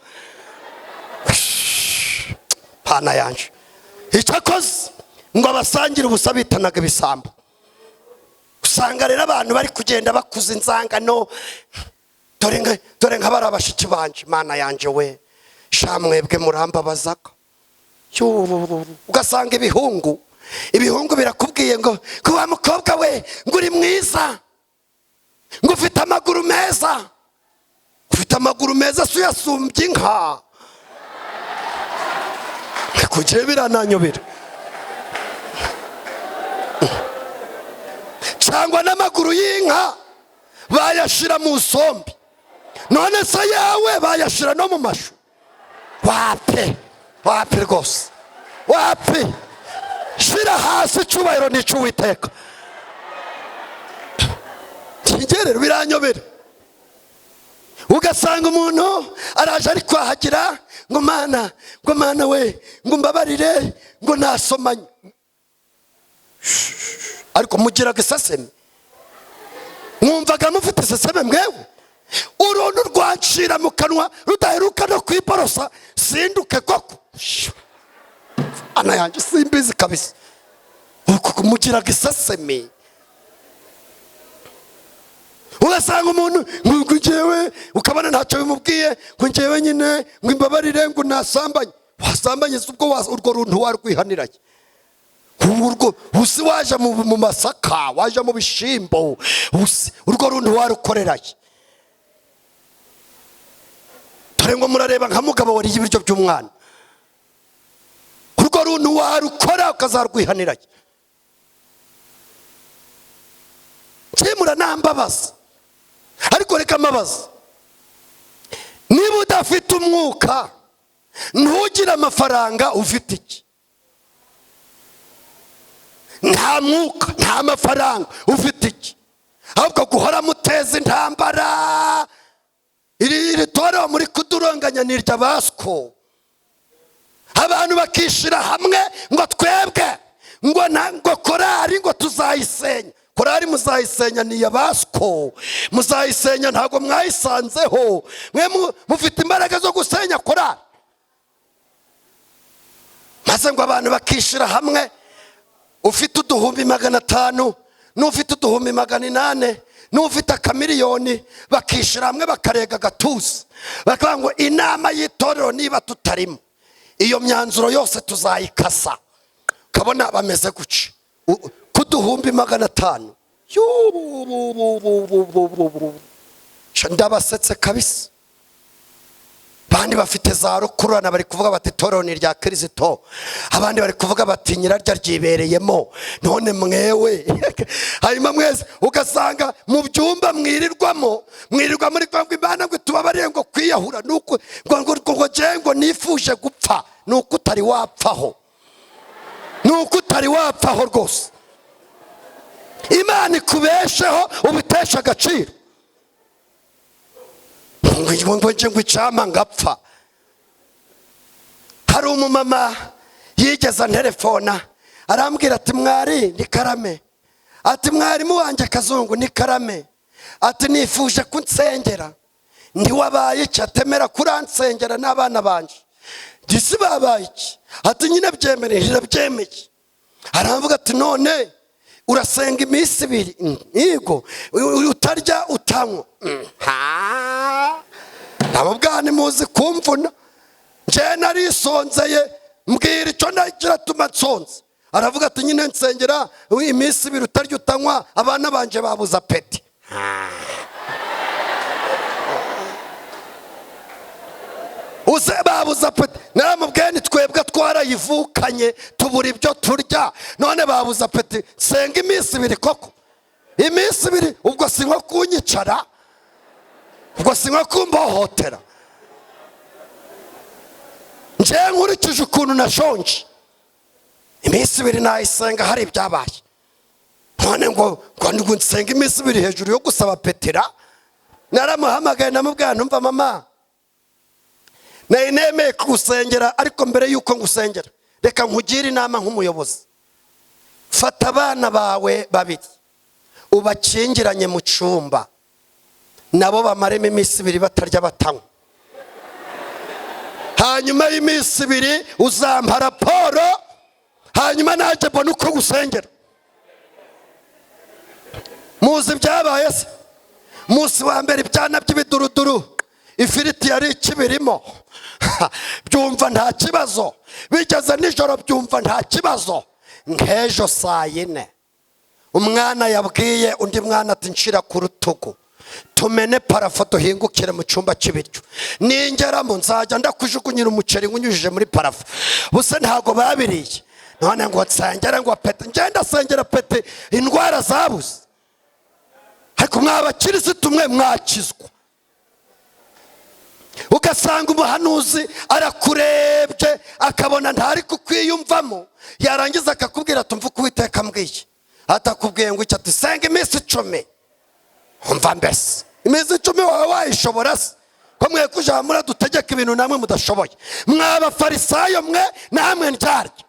Pana yanje, icyakoze ngo abasangire ubusa bitanaga ibisambo. Usanga rero abantu bari kugenda bakuza inzangano. Dore nka bari abashiki banje, Mana yanje we, sha mwebwe murambabazaga. Ugasanga ibihungu birakubwiye ngo kuba mukobwa we, ngo uri mwiza, ngo ufite amaguru meza. Ufite amaguru meza se uyasumbye inka? Kugira birananyobera, cyangwa n'amaguru y'inka bayashira mu sombe, none se yawe bayashira no mu mashu? Wapi, wapi rwose, wapi. Shira hasi, icyubahiro ni icy'Uwiteka. Rero biranyobera, ugasanga umuntu araje ari kwahagira ngo Mana, ngo Mana we, ngo mbabarire, ngo nasomanye. Ariko mugiraga iseseme, mwumvaga mufite iseseme mwewe? Uruntu rwancira mu kanwa rudaheruka no kwiborosa, sinduke koko. Ana yanjye, simbizi kabisa, mugiraga iseseme. Ugasanga umuntu ngo njyewe, ukabona ntacyo bimubwiye, ngo njyewe nyine ngo imbabarire, ngo nasambanye. Wasambanye se ubwo urwo runtu warwihaniranye? Urwo usi waje mu masaka, waje mu bishimbo, urwo runtu warukoreraye? Dore ngo murareba nka mugabo wariye ibiryo by'umwana, urwo runtu warukora ukazarwihaniranye? Kimura nambabaza, ariko reka mbabaza: niba udafite umwuka, ntugire amafaranga, ufite iki? Nta mwuka, nta mafaranga, ufite iki? Ahubwo guhora muteza intambara. Iri torero muri kuduronganya ni irya basiko. Abantu bakishyira hamwe ngo twebwe ngo korari ngo tuzayisenya. Korari muzayisenya ni iya basiko, muzayisenya ntabwo mwayisanzeho. Mwe mufite imbaraga zo gusenya korari? Maze ngo abantu bakishyira hamwe, ufite 2500 n'ufite 800 n'ufite akamiliyoni, bakishyira hamwe bakarega agatuza, bakavuga ngo inama y'itorero niba tutarimo, iyo myanzuro yose tuzayikasa. Ukabona bameze guca ku 500. Ndabasetse kabisa. Abandi bafite za rukururana bari kuvuga bati itorero ni irya Kirisito, abandi bari kuvuga bati nyiraryo ryibereyemo. None mwewe, hanyuma mwese ugasanga mu byumba mwirirwamo, mwirirwa muri ngo Imana ngo tubabarire, ngo kwiyahura nuko ngo ngo ngo nifuje gupfa. Nuko utari wapfaho, nuko utari wapfaho rwose. Imana ikubesheho ubitesha agaciro, ngo ngo icampa ngapfa. Hari umumama yigeze antelefona, arambwira ati mwari ni karame, ati mwarimu wanjye Kazungu ni karame, ati nifuje kunsengera. Ntiwabaye iki? Atemera kuransengera n'abana banje. Gisi babaye iki? Ati nyine byemereye, irabyemeye. Aravuga ati none Urasenga iminsi 2, yego, utarya utanywa. Nabo bwana muzi kumvuna. Nje narisonzeye, mbwira icyo nagira tuma nsonze. Aravuga ati nyine nsengera iminsi 2 utarya utanywa, abana banje babuza peti. Uze babuza peti. Naramubwiye ni twebwe twarayivukanye tubura ibyo turya, none babuza peti. Senga iminsi 2 koko, iminsi 2 ubwo si nko kunyicara, ubwo si nko kumbohotera. Nje nkurikije ukuntu nashonje, iminsi 2 nayisenga hari ibyabaye. None ngo nsenga iminsi 2 hejuru yo gusaba petera. Naramuhamagaye namubwiye ntumva mama, nari nemeye kugusengera, ariko mbere yuko ngusengera reka nkugire inama nk'umuyobozi. Fata abana bawe 2 ubakingiranye mu cyumba, nabo bamaremo iminsi 2 batarya batanywa. Hanyuma y'iminsi 2 uzampa raporo, hanyuma nanjye mbone uko gusengera. Muzi byabaye se? Munsi wa mbere ibyana by'ibiduruduru, ifiriti yari ikibirimo, byumva nta kibazo. Bigeze nijoro byumva nta kibazo. Nk'ejo saa 4 umwana yabwiye undi mwana ati nshira ku rutugu tumene parafo duhingukire mu cyumba cy'ibiryo, ningeramo nzajya ndakujugunyira umuceri nkunyujije muri parafo. Buse ntago babiriye. None ngo nsengere ngo pete, ngenda sengera pete, indwara zabuze. Ariko mwabakirisitu mwe mwakizwa. Ugasanga umuhanuzi arakurebye akabona ntari kukwiyumvamo, yarangiza akakubwira ati umva uko Uwiteka ambwiye. Atakubwiye ngo icyo, ati senga iminsi 10. Umva mbese iminsi 10 wawe wayishobora se? Ko mwe kuja muradutegeka ibintu namwe mudashoboye. Mwabafarisayo mwe namwe ndyarya.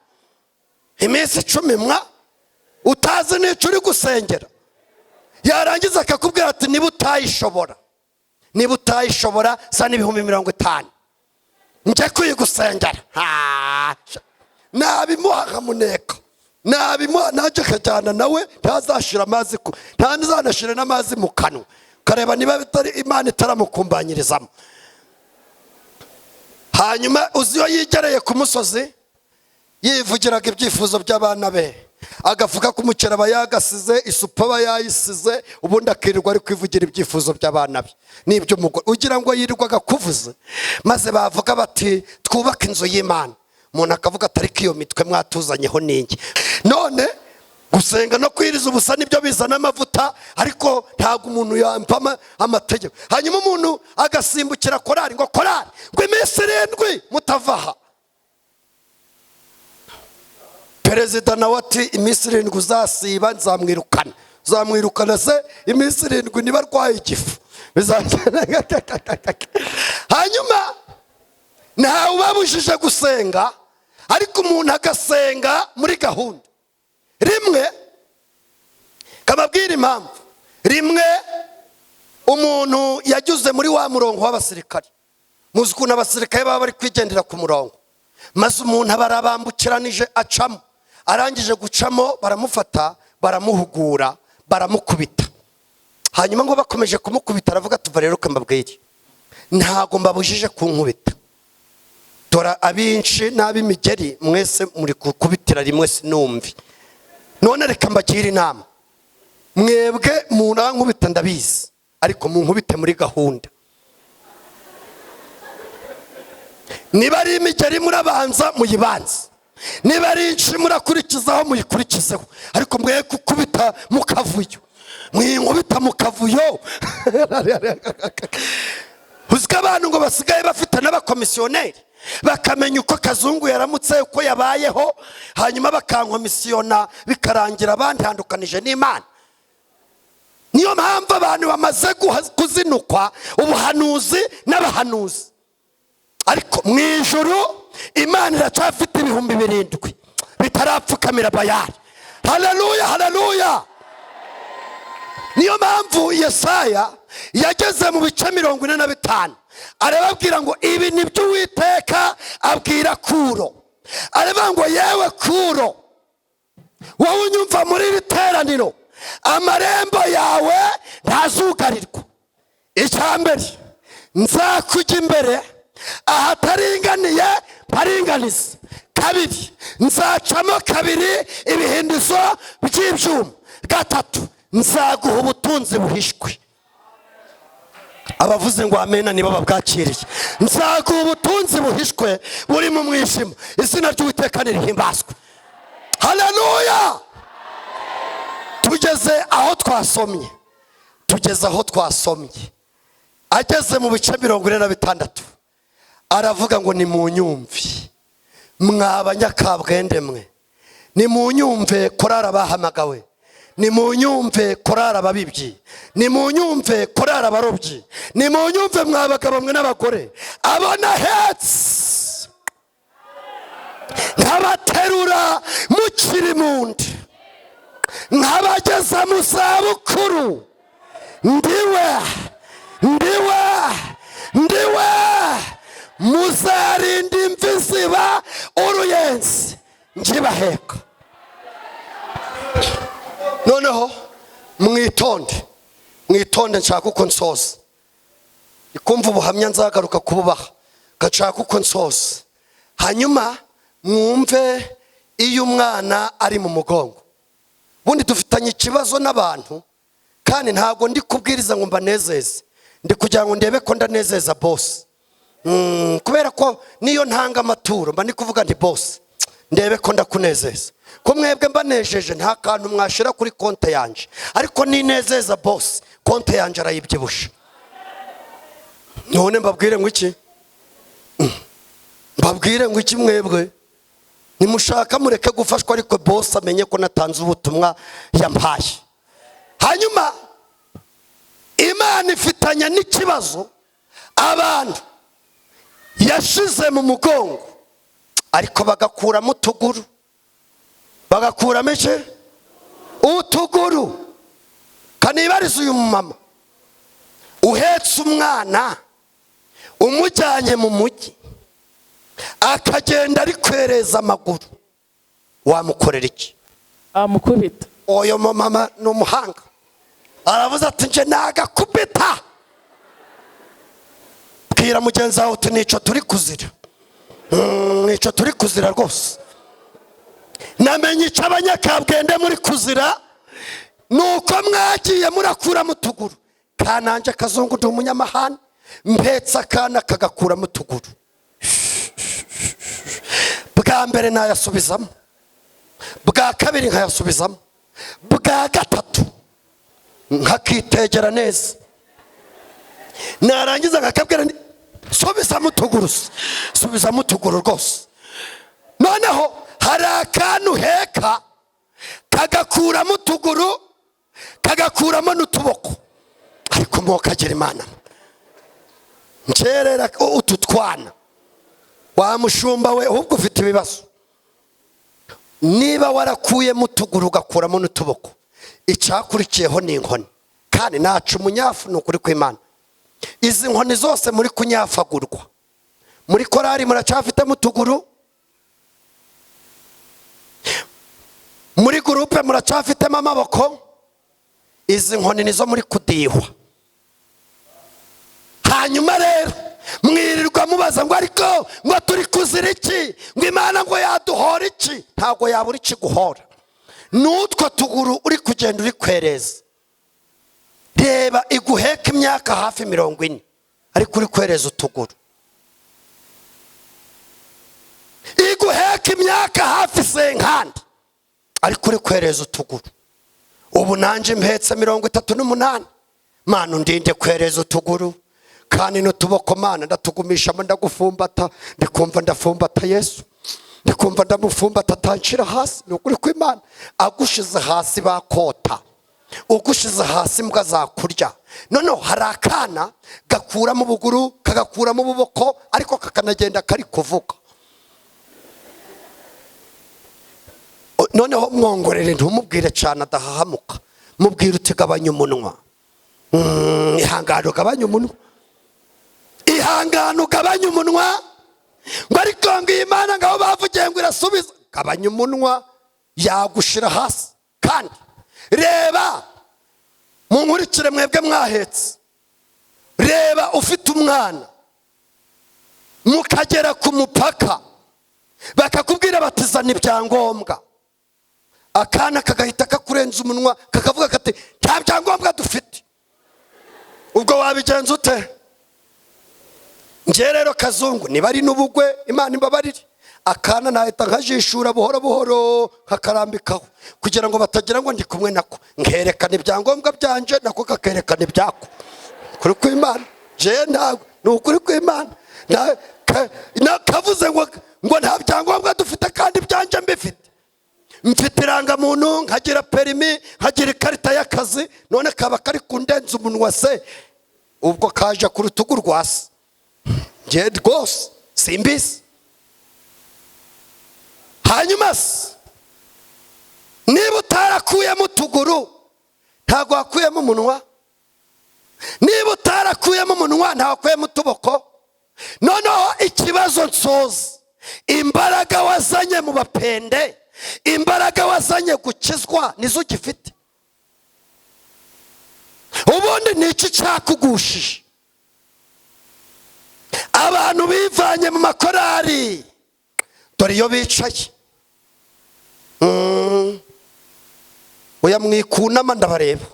Iminsi 10 mwa utazi n'icyo uri gusengera. Yarangiza akakubwira ati niba utayishobora, niba utayishobora sa n'ibihumbi 50 njye kuyigusengera. Nabimuha nkamuneka, nabimuha najye akajyana nawe, ntazashira amazi, ntazanashira n'amazi mu kanwa, kareba niba bitari Imana itaramukumbanyirizamo. Hanyuma uzi iyo yigereye ku musozi yivugiraga ibyifuzo by'abana be, agafuka k'umuceri aba yagasize, isupu aba yayisize, ubundi akirirwa ari kwivugira ibyifuzo by'abana be n'iby'umugore. Ugira ngo yirirwaga kuvuze. Maze bavuga bati twubake inzu y'Imana, umuntu akavuga ati ariko iyo mitwe mwatuzanyeho ninjye. None gusenga no kwiriza ubusa nibyo bizana amavuta, ariko ntabwo umuntu yampa amategeko. Hanyuma umuntu agasimbukira korari ngo korari ngo iminsi 7 mutava aha. Perezida nawe ati iminsi 7 uzasiba nzamwirukana. Uzamwirukana se iminsi 7 niba arwaye igifu? Hanyuma ntawe ubabujije gusenga, ariko umuntu agasenga muri gahunda. Rimwe kababwira impamvu, rimwe umuntu yagize muri wa murongo w'abasirikare. Muzi ukuntu abasirikare baba bari kwigendera ku murongo, maze umuntu abarabambukiranije acamo. Arangije gucamo baramufata, baramuhugura, baramukubita. Hanyuma ngo bakomeje kumukubita aravuga tuva rero mbabwire, ntago mbabujije kunkubita, dora abinshi n'ab'imigeri mwese muri kukubitira rimwe sinumvi. None reka mbagire inama, mwebwe murankubita ndabizi, ariko munkubite muri gahunda. Niba ari imigeri murabanza muyibanze, niba ari inshi murakurikizaho muyikurikizeho, ariko mwe kukubita mukavuyo, mwinkubita mukavuyo. Uziko abantu ngo basigaye bafite n'abakomisiyoneri, bakamenya uko Kazungu yaramutse, uko yabayeho, hanyuma bakankomisiyona, bikarangira bantandukanije n'Imana. Niyo mpamvu abantu bamaze kuzinukwa ubuhanuzi n'abahanuzi. Ariko mu ijuru Imana iracyafite 7,000 bitarapfukamira Bayali. Haleluya, haleluya. Niyo mpamvu Yesaya yageze mu bice 45 arababwira ngo ibi nibyo Uwiteka abwira Kuro. Aravuga ngo yewe Kuro, Wowe unyumva muri iri teraniro, amarembo yawe ntazugarirwa. Icya mbere, nzakujya imbere ahataringaniye mparinganiza. Kabiri, nzacamo kabiri ibihindizo by'ibyuma. Gatatu, nzaguha ubutunzi buhishwe. Abavuze ngo amena nibo babwakiriye. Nzaguha ubutunzi buhishwe buri mu mwijima. Izina ry'Uwiteka nirihimbazwe. Haleluya! Tugeze aho twasomye, tugeze aho twasomye. Ageze mu bice 46, aravuga ngo: "Nimunyumve, mwa banyakabwende mwe, nimunyumve korari abahamagawe, nimunyumve korari ababibyi, nimunyumve korari abarobyi, nimunyumve mwa bagabo mwe n'abagore, abo nahetse nkabaterura mukiri mu nda, nkabageza mu zabukuru, ndiwe, ndiwe, ndiwe. Muzarinda imvi ziba uruyenzi nkibaheka." Noneho mwitonde, mwitonde, nshaka uko nsoza. Kumva ubuhamya nzagaruka kububaha, gashaka uko nsoza. Hanyuma mwumve, iyo umwana ari mu mugongo, ubundi dufitanye ikibazo n'abantu. Kandi ntabwo ndi kubwiriza ngo mbanezeze, ndi kugira ngo ndebe ko ndanezeza boss. Kubera ko niyo ntanga amaturo mba ndi kuvuga nti: "Boss, ndebe ko ndakunezeza." Ko mwebwe mbanejeje, nta kantu mwashyira kuri konti yanjye, ariko ninezeza boss, konti yanjye arayibyibusha. None mbabwire ngo iki? Mbabwire ngo iki? Mwebwe nimushaka mureke gufashwa, ariko boss amenye ko natanze ubutumwa yampaye. Hanyuma Imana ifitanye n'ikibazo abantu yashize mu mugongo, ariko bagakuramo utuguru. Bagakuramo iki? Utuguru. Kanibariza uyu mumama uhetse umwana, umujyanye mu mujyi, akagenda ari kwereza amaguru, wamukorera iki?
Amukubita.
Uyu mumama ni umuhanga, aravuze ati: "Nje nagakubita." Bwira mugenzi wawe uti: "Nicyo turi kuzira." Nicyo turi kuzira rwose. Namenye icyo abanyakabwende muri kuzira, ni uko mwagiye murakuramo utuguru. Kananje kazungu, ndi umunyamahane, mpetse akana kagakuramo utuguru. Bwa mbere nayasubizamo, bwa kabiri nkayasubizamo, bwa gatatu nkakitegera neza, narangiza nkakabwira nti: "Subizamo utuguru se, subizamo utuguru rwose." Noneho hari akantu heka kagakuramo utuguru, kagakuramo n'utuboko. Ariko mwokagira Imana, nkerera utu twana wa mushumba we, ahubwo ufite ibibazo. Niba warakuyemo utuguru, ugakuramo n'utuboko, icyakurikiyeho ni inkoni. Kandi naca umunyafu, ni ukuri kw'Imana. Izi nkoni zose muri kunyafagurwa muri korari, muracyafitemo utuguru? Muri groupe muracyafitemo amaboko? Izi nkoni nizo muri kudihwa. Hanyuma rero mwirirwa mubaza ngo: "Ariko ngo turi kuzira iki? Ngo Imana ngo yaduhora iki?" Ntabwo yabura ikiguhora, n'utwo tuguru uri kugenda uri kwereza. Reba, iguheka imyaka hafi 40, ariko uri kwereza utuguru. Iguheka imyaka hafi 50, ariko uri kwereza utuguru. Ubu nanjye mpetse 38. Mana, undinde kwereza utuguru kandi n'utuboko. Mana, ndatugumishamo, ndagufumbata, ndikumva ndafumbata Yesu, ndikumva ndamufumbata, atanshira hasi. Ni ukuri kw'Imana, agushize hasi bakota, ugushize hasi imbwa zakurya. Noneho hari akana gakuramo ubuguru, kagakuramo ububoko, ariko kakanagenda kari kuvuga. Noneho mwongorere, ntumubwire cyane adahahamuka. Mubwire uti: "Gabanya umunwa. Ihangane ugabanye umunwa, ihangane ugabanye umunwa." Ngo: "Ariko ngo iyi Mana, ngo aho bavugiye ngo irasubiza." Gabanya umunwa. Yagushira hasi. Kandi reba, munkurikire mwebwe mwahetse, reba ufite umwana mukagera ku mupaka bakakubwira bati zana ibyangombwa, akana kagahita kakurenza umunwa kakavuga kati nta byangombwa dufite. Ubwo wabigenza ute? Njye rero Kazungu, niba ari n'ubugwe, Imana imbabarire, akana nahita nkajishura buhoro buhoro nkakarambikaho kugira ngo batagira ngo ndi kumwe nako, nkerekana ibyangombwa byanje nako kakerekana ibyako. Kuri kw'Imana, njye ntabwo ni ukuri kw'Imana. Kavuze ngo nta byangombwa dufite kandi ibyanjye mbifite, mfite irangamuntu, nkagira perimi, nkagira ikarita y'akazi, none kaba kari kundenza umunwa se, ubwo kaje ku rutugu rwa se. Njye rwose simbizi. Hanyuma se niba utarakuyemo utuguru, ntabwo wakuyemo umunwa? Niba utarakuyemo umunwa, ntabwo wakuyemo utuboko? Noneho ikibazo nsoza, imbaraga wazanye mu bapende, imbaraga wazanye gukizwa, nizo ugifite? Ubundi ni iki cyakugushije? Abantu bivanye mu makorari, dore iyo bicaye. Oya, mwikunama, ndabareba.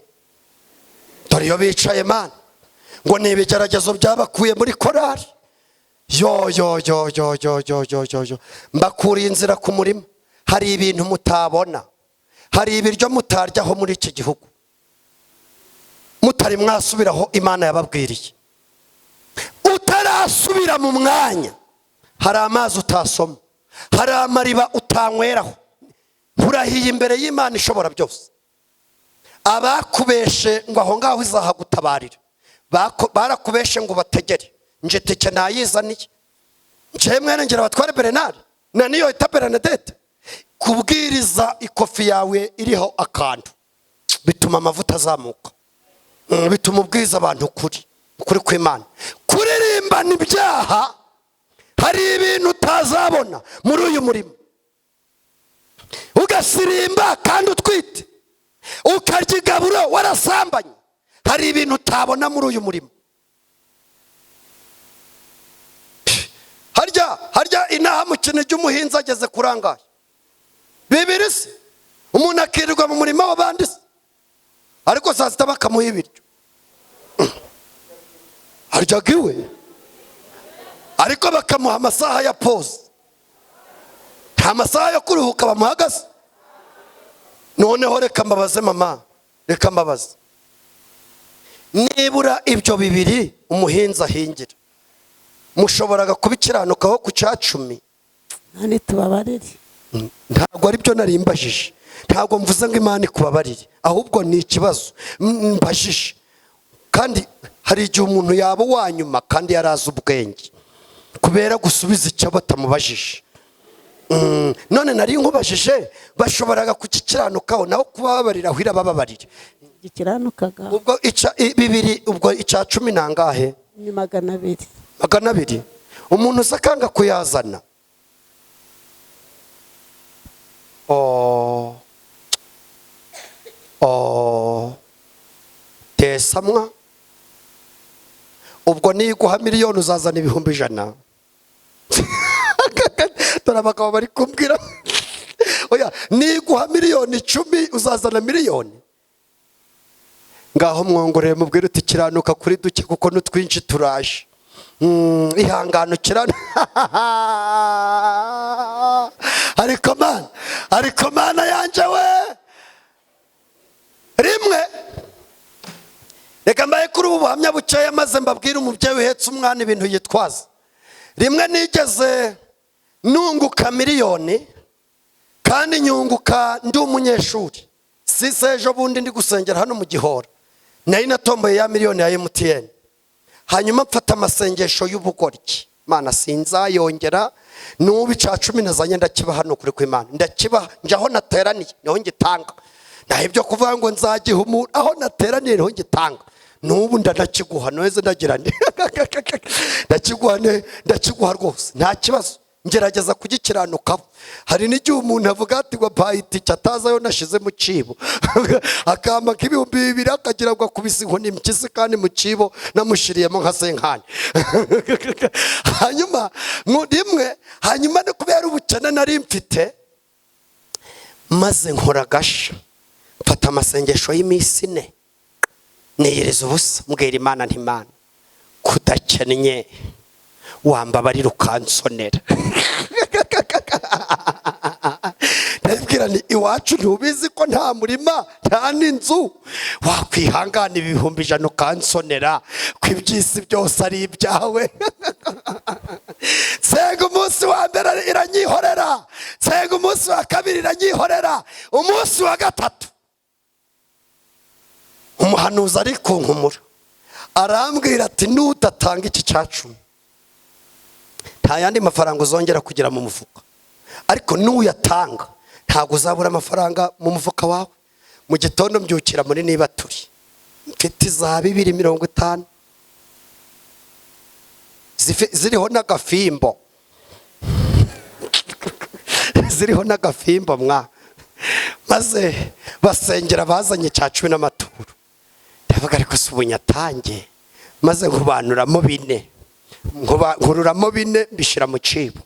Dore iyo bicaye, mana, ngo ni ibigeragezo byabakuye muri korari. Yo yo yo yo yo yo yo yo yo, mbakuriye inzira ku murima. Hari ibintu mutabona, hari ibiryo mutaryaho muri iki gihugu mutari mwasubiraho Imana yababwiriye. Utarasubira mu mwanya, hari amazi utasoma, hari amariba utanyweraho. Nkurahiye imbere y'Imana ishobora byose, abakubeshe ngo aho ngaho izahagutabarira, barakubeshe ngo bategere. Nje tike ntayizaniye, nje mwene ngira batware Bernard na niyo ita Bernadette. Kubwiriza ikofi yawe iriho akantu bituma amavuta azamuka. Bituma ubwiza abantu ukuri, ukuri kw'Imana. Kuririmbana ibyaha, hari ibintu utazabona muri uyu murimo. Ugasirimba kandi utwite, ukarya igaburo warasambanye, hari ibintu utabona muri uyu murimo. Harya inaha mu kintu umuhinzi ageze kurangaye bibiri se, umuntu akirirwa mu murima w'abandi se, ariko saa sita bakamuha ibiryo, aryaga iwe, ariko bakamuha amasaha ya pause, nta masaha yo kuruhuka bamuhagaze. Noneho reka mbabaze mama, reka mbabaze, nibura ibyo bibiri umuhinzi ahingira, mushoboraga kubikiranukaho ku cya 10?
None tubabarire.
Ntabwo ari byo nari mbajije. Ntabwo mvuze ngo Imana ikubabarire, ahubwo ni ikibazo mbajije. Kandi hari igihe umuntu yaba uwa nyuma kandi yarazi ubwenge kubera gusubiza icyo batamubajije. None nari nkubajije, bashoboraga kukikiranukaho, naho kubababarira aho irabababarira.
Gikiranukaga.
Ubwo ica bibiri, ubwo icya 10 nangahe?
Ni 200.
200. Umuntu uza akanga kuyazana. Oh. Oh. Tesamwa. Ubwo niguha miliyoni uzazana 100,000. Dore abagabo bari kumbwira. Oya, niguha 10,000,000 uzazana miliyoni. Ngaho mwongorere mubwire uti kiranuka kuri duke kuko n'utwinshi turaje. Ihangano kirana. Ariko mana, ariko mana yanje we. Rimwe reka mbaye kuri ubu buhamya bukeya maze mbabwire umubyeyi uhetse umwana ibintu yitwaza. Rimwe nigeze nunguka miliyoni kandi nyunguka ndi umunyeshuri. Si ejo bundi ndi gusengera hano mu Gihora, nari natomboye ya miliyoni ya MTN. Hanyuma mfata amasengesho y'ubugoryi, Mana sinzayongera, n'ubu icya 10 nazanye ndakiba hano kuri kw'Imana, ndakiba njya aho nateraniye niho ngitanga. Naho ibyo kuvuga ngo nzagiha umuntu, aho nateraniye niho ngitanga. N'ubu ndanakiguha, noheze ndagira nti ndakiguha, ndakiguha rwose nta kibazo. Ngerageza kugikiranukaho. Hari n'igihe umuntu avuga ati ngo mpaye itike atazi ayo nashize mu cibo, akampa 2000 akagira ngo akubise inkoni impyisi, kandi mu cibo namushiriyemo nka senkani. Hanyuma rimwe, hanyuma no kubera ubukene nari mfite, maze nkora agasha, mfata amasengesho y'iminsi 4, niyiriza ubusa, mbwira Imana nti Imana kudakennye wambabarira ukansonera. Ndabwira nti iwacu ntubizi ko nta murima nta n'inzu, wakwihangana 100,000 ukansonera ko iby'isi byose ari ibyawe. Nsenga umunsi wa mbere iranyihorera, nsenga umunsi wa kabiri iranyihorera, umunsi wa gatatu umuhanuzi ari kunkumura arambwira ati nudatanga iki cya 10 nta yandi mafaranga uzongera kugira mu mufuka, ariko nuyatanga ntabwo uzabura amafaranga mu mufuka wawe. Mu gitondo mbyukira muri niba turi mfite za 250 ziriho n'agafimbo, ziriho n'agafimbo mwa. Maze basengera bazanye cya 10 n'amaturo, ndavuga ariko si ubunyatange, maze nkubanuramo 4, nkururamo 4 mbishira mu cibo,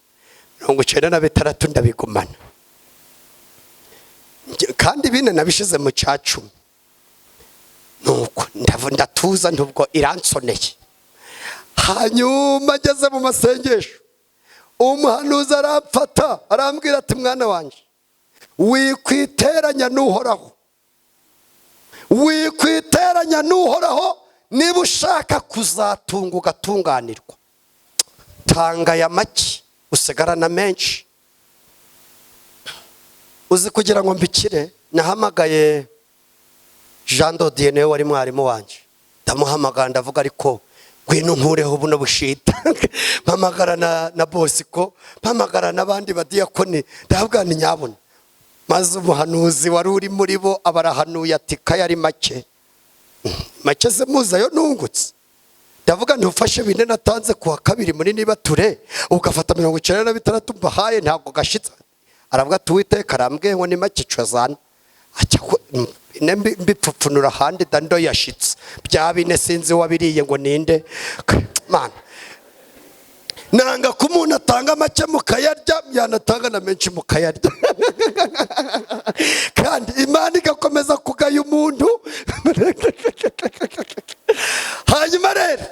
96 ndabigumana, kandi 4 nabishize mu cya 10. Nuko ndatuza ntubwo iransoneye. Hanyuma ngeze mu masengesho umuhanuzi aramfata arambwira ati mwana wanjye wikwiteranya n'Uhoraho, wikwiteranya n'Uhoraho, niba ushaka kuzatunga ugatunganirwa, tanga aya make usigarana menshi. Uzi kugira ngo mbikire, nahamagaye Jean Dodier, niwe wari mwarimu wanjye, ndamuhamagara ndavuga ariko ngwino nkureho buno bushita. Mpamagara na Bosco, mpamagara n'abandi badiyakoni, ndavuga nti nyabuna. Maze umuhanuzi wari uri muri bo abarahanuye ati kayari make make se muzayo nungutse. Ndavuga nti ufashe 4 natanze kuwa kabiri muri niba ture, ugafata 96 mbahaye ntabwo gashitse. Aravuga ati Uwiteka arambwiye ngo ni make cozana, mbipfupfunura ahandi dando yashitse bya 4 sinzi wabiriye ngo ninde. Mana nanga ko umuntu atanga make mukayarya, yanatanga na menshi mukayarya, kandi Imana igakomeza kugaya umuntu. Hanyuma rero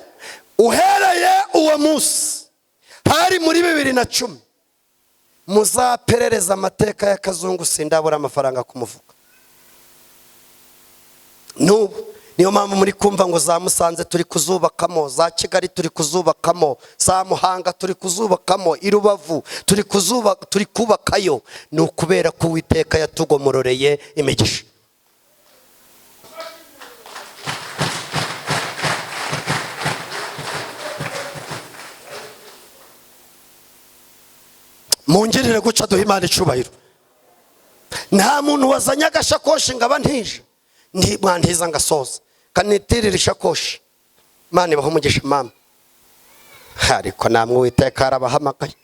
uhereye uwo munsi hari muri 2010, muzaperereza amateka ya Kazungu, sindabura amafaranga kumuvuga n'ubu. Niyo mpamvu muri kumva ngo za Musanze turi kuzubakamo, za Kigali turi kuzubakamo, za Muhanga turi kuzubakamo, i Rubavu turi kubakayo. Ni ukubera ko Uwiteka yatugomororeye imigisha. Mungirire guca duha Imana icubahiro. Nta muntu wazanye agashakoshi ngo aba ntije, mwantiza ngasoza kanitirira ishakoshi. Imana ibahe umugisha mama, ariko namwe Uwiteka arabahamagaye.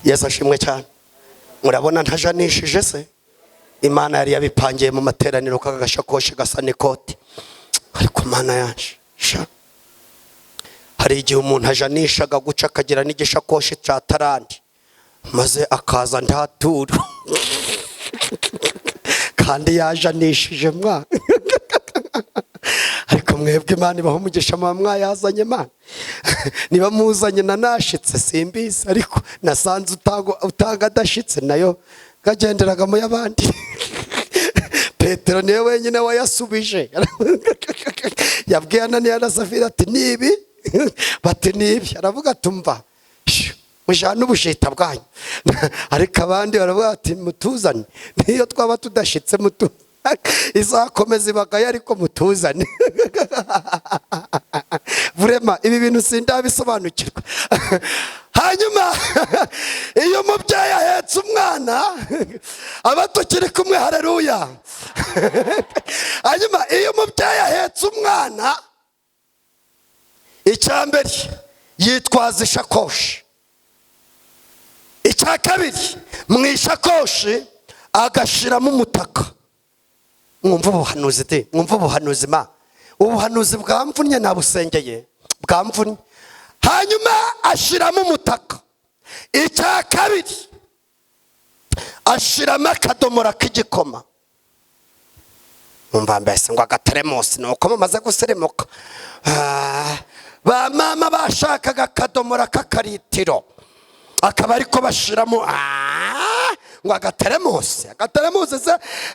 Yesu ashimwe cyane. Murabona ntajanishije se? Imana yari yabipangiye mu materaniro kaka gashakoshi gasa n'ikoti, ariko Mana yanje sha, hari igihe umuntu ajanishaga guca akagira n'igishakoshi cya tarandi, maze akaza ntaturo kandi yajanishije mwa. Ariko mwebwe Imana ibahe umugisha, muba mwayazanye Mana. Niba muzanye na nashitse simbizi, ariko nasanze utanga adashitse nayo gagenderaga mu y'abandi. Petero niwe wenyine wayasubije, yabwiye Ananiya na Safira ati nibi, bati nibi, aravuga ati umva mujane ubushita bwanyu. Ariko abandi baravuga ati mutuzane, niyo twaba tudashitse izakomeza ibagaye, ariko mutuzane. Vrema ibi bintu sindabisobanukirwa. Hanyuma iyo umubyeyi ahetse umwana aba tukiri kumwe, haleluya. Hanyuma iyo umubyeyi ahetse umwana Icya mbere, yitwaza ishakoshi. Icya kabiri, mu ishakoshi agashiramo umutaka. Mwumva ubuhanuzi de, mwumva ubuhanuzi ma, ubuhanuzi bwamvunnye, nabusengeye bwamvunnye. Hanyuma ashiramo umutaka. Icya kabiri, ashiramo akadomora k'igikoma. Umva mbese ngo agateremusi, ni uko mumaze gusirimuka. Ba mama bashakaga akadomora k'akaritiro, akaba ariko bashiramo ngo agateremusi. Agateremusi se,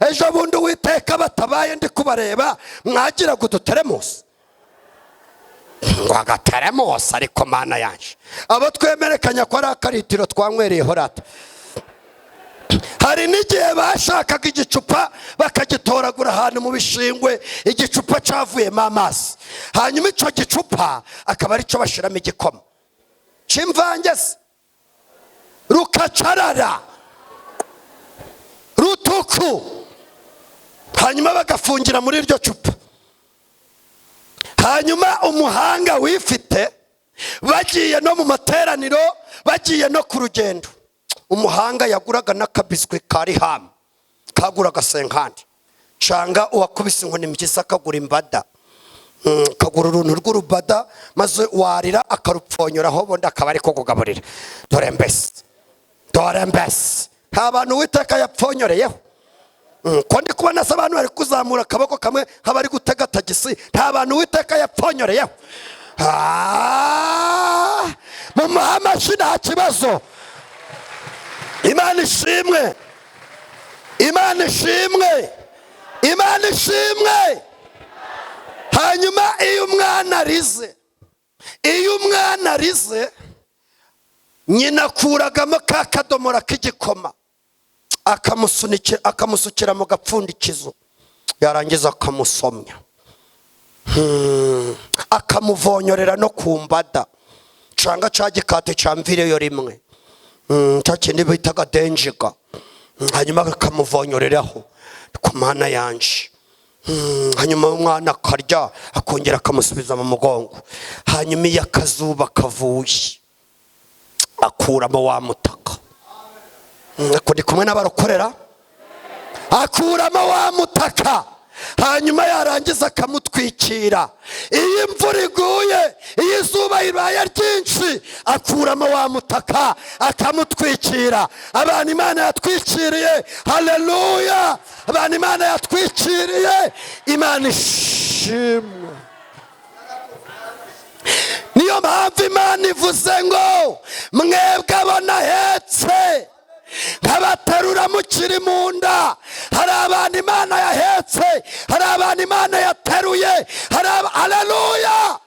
ejo bundi Uwiteka batabaye ndi kubareba mwagiraga uduteremusi ngo agateremusi. Ariko Mana yanje, abo twemerekanya ko ari akaritiro twanywereyeho rata. Hari n'igihe bashakaga igicupa, bakagitoragura ahantu mu bishingwe, igicupa cyavuyemo amazi, hanyuma icyo gicupa akaba aricyo bashyiramo igikoma cy'imvange se, rukacarara rutuku, hanyuma bagafungira muri iryo cupa. Hanyuma umuhanga wifite, bagiye no mu materaniro, bagiye no ku rugendo, umuhanga yaguraga n'akabiswi kari hamu kaguraga 50, canga uwakubise inkoni impyisi akagura imbada, akagura uruntu rw'urubada, maze warira akarupfonyoraho, ubundi akaba ari kukugaburira. Dore mbese, dore mbese, nta bantu Uwiteka yapfonyoreyeho? Ko ndi kubona se abantu bari kuzamura akaboko kamwe nk'abari gutega tagisi, nta bantu Uwiteka yapfonyoreyeho? Mumuhe amashyi, nta kibazo. Imana ishimwe, Imana ishimwe, Imana ishimwe. Hanyuma iyo umwana arize, iyo umwana arize, nyina akuragamo ka kadomora k'igikoma, akamusunikira, akamusukira mu gapfundikizo, yarangiza akamusomya, akamuvonyorera no ku mbada canga ca gikate ca mvireyo rimwe, cya kindi bitaga denjiga. Hanyuma akamuvonyoreraho ku Mana yanje. Hanyuma umwana akarya, akongera akamusubiza mu mugongo. Hanyuma iyo akazuba kavuye, akuramo wa mutaka. Ako ndi kumwe n'abarokorera. Akuramo wa mutaka, hanyuma yarangiza akamutwikira. Iyo imvura iguye, iyo izuba ribaye ryinshi, akuramo wa mutaka akamutwikira. Abantu Imana yatwikiriye, haleluya! Abantu Imana yatwikiriye, Imana ishimwe. Niyo mpamvu Imana ivuze ngo: "Mwebwe abo nahetse nkabaterura mukiri mu nda." Hari abantu Imana yahetse, hari abantu Imana yateruye, hari haleluya!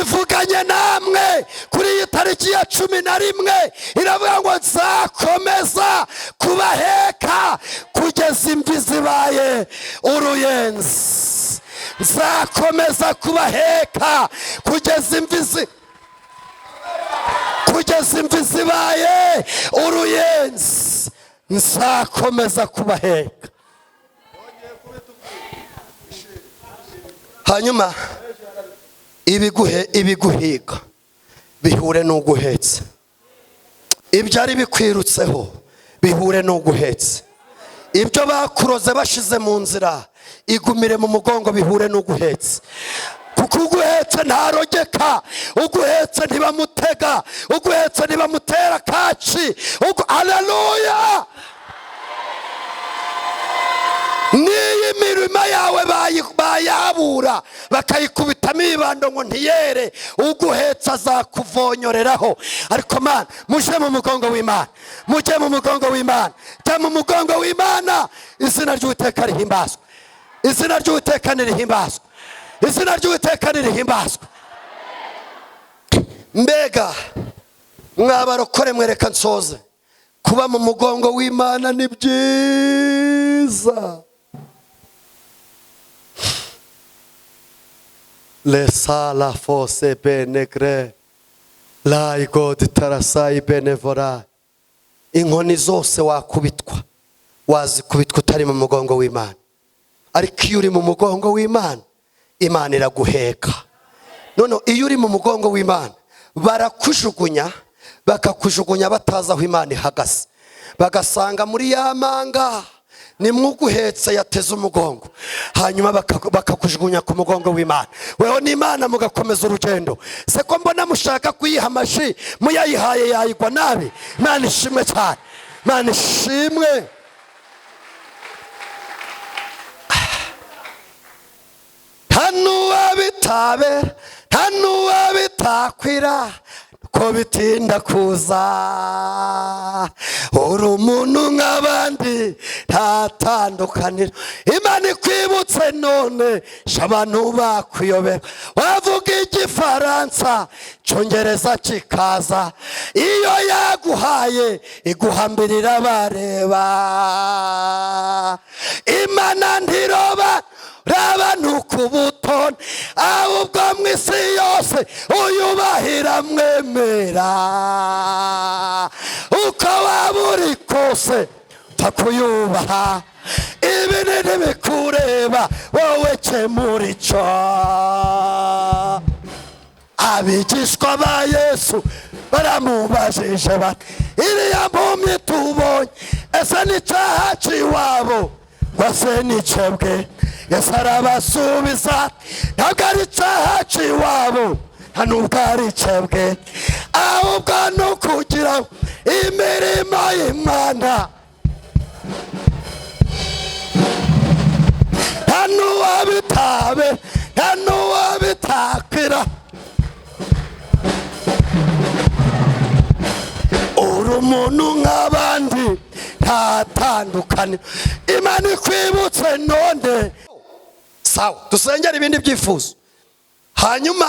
Ivuganye namwe kuri iyi tariki ya 11, iravuga ngo: "Nzakomeza kubaheka kugeza imvi zibaye uruyenzi." Nzakomeza kubaheka kugeza imvi zibaye uruyenzi, nzakomeza kubaheka. Hanyuma ibiguhiga bihure n'uguhetse, ibyari bikwirutseho bihure n'uguhetse, ibyo bakuroze bashize mu nzira, igumire mu mugongo bihure n'uguhetse, kuko uguhetse ntarogeka, uguhetse ntibamutega, uguhetse ntibamutera kaci. Aleluya! N'iyo imirima yawe bayabura, bakayikubitamo ibibando ngo ntiyere, uguhetse azakuvonyoreraho. Ariko Mana, muje mu mugongo w'Imana, mujye mu mugongo w'Imana, jya mu mugongo w'Imana. Izina ry'Uwiteka rihimbazwe, izina ry'Uwiteka nirihimbazwe, izina ry'Uwiteka nirihimbazwe. Mbega mwabarokore, mwereka nsoze. Kuba mu mugongo w'Imana ni byiza. Lesala fose benegre laigod tarasai benevora. Inkoni zose wakubitwa, wazikubitwa utari mu mugongo w'Imana, ariko iyo uri mu mugongo w'Imana, Imana iraguheka. None iyo uri mu mugongo w'Imana, barakujugunya, bakakujugunya batazi aho Imana ihagaze, bagasanga muri ya manga nimwuguhetse yateze umugongo, hanyuma bakakujugunya ku mugongo w'Imana. Weho n'Imana mugakomeza urugendo. Se ko mbona mushaka kuyiha amashi, muyayihaye yayigwa nabi? Imana ishimwe cyane, Imana ishimwe. Nta n'uwabitabera, nta n'uwabitakwira, ko bitinda kuza. Uri umuntu nk'abandi, nta tandukaniro. Imana ikwibutse none, sha abantu bakuyobera. Wavuga Igifaransa, Icyongereza kikaza. Iyo yaguhaye iguhambirira bareba. Imana ntiroba raba ntukubutone, ahubwo mu isi yose uyubahira mwemera. Uko waba uri kose utakuyubaha, ibinini bikureba wowe kemura icyo. Abigishwa ba Yesu baramubajije bati: "Iriya mpumyi tubonye, ese ni icyaha cy'iwabo wase nicebwe?" Yesu arabasubiza: "Ntabwo ari icyaha cy'iwabo, nta nubwo ari icebwe, ahubwo ni ukugira ngo imirimo y'Imana." Nta n'uwabitabe, nta n'uwabitakwira. Uri umuntu nk'abandi, nta tandukaniro. Imana ikwibutse none. Sawa, dusengera ibindi byifuzo. Hanyuma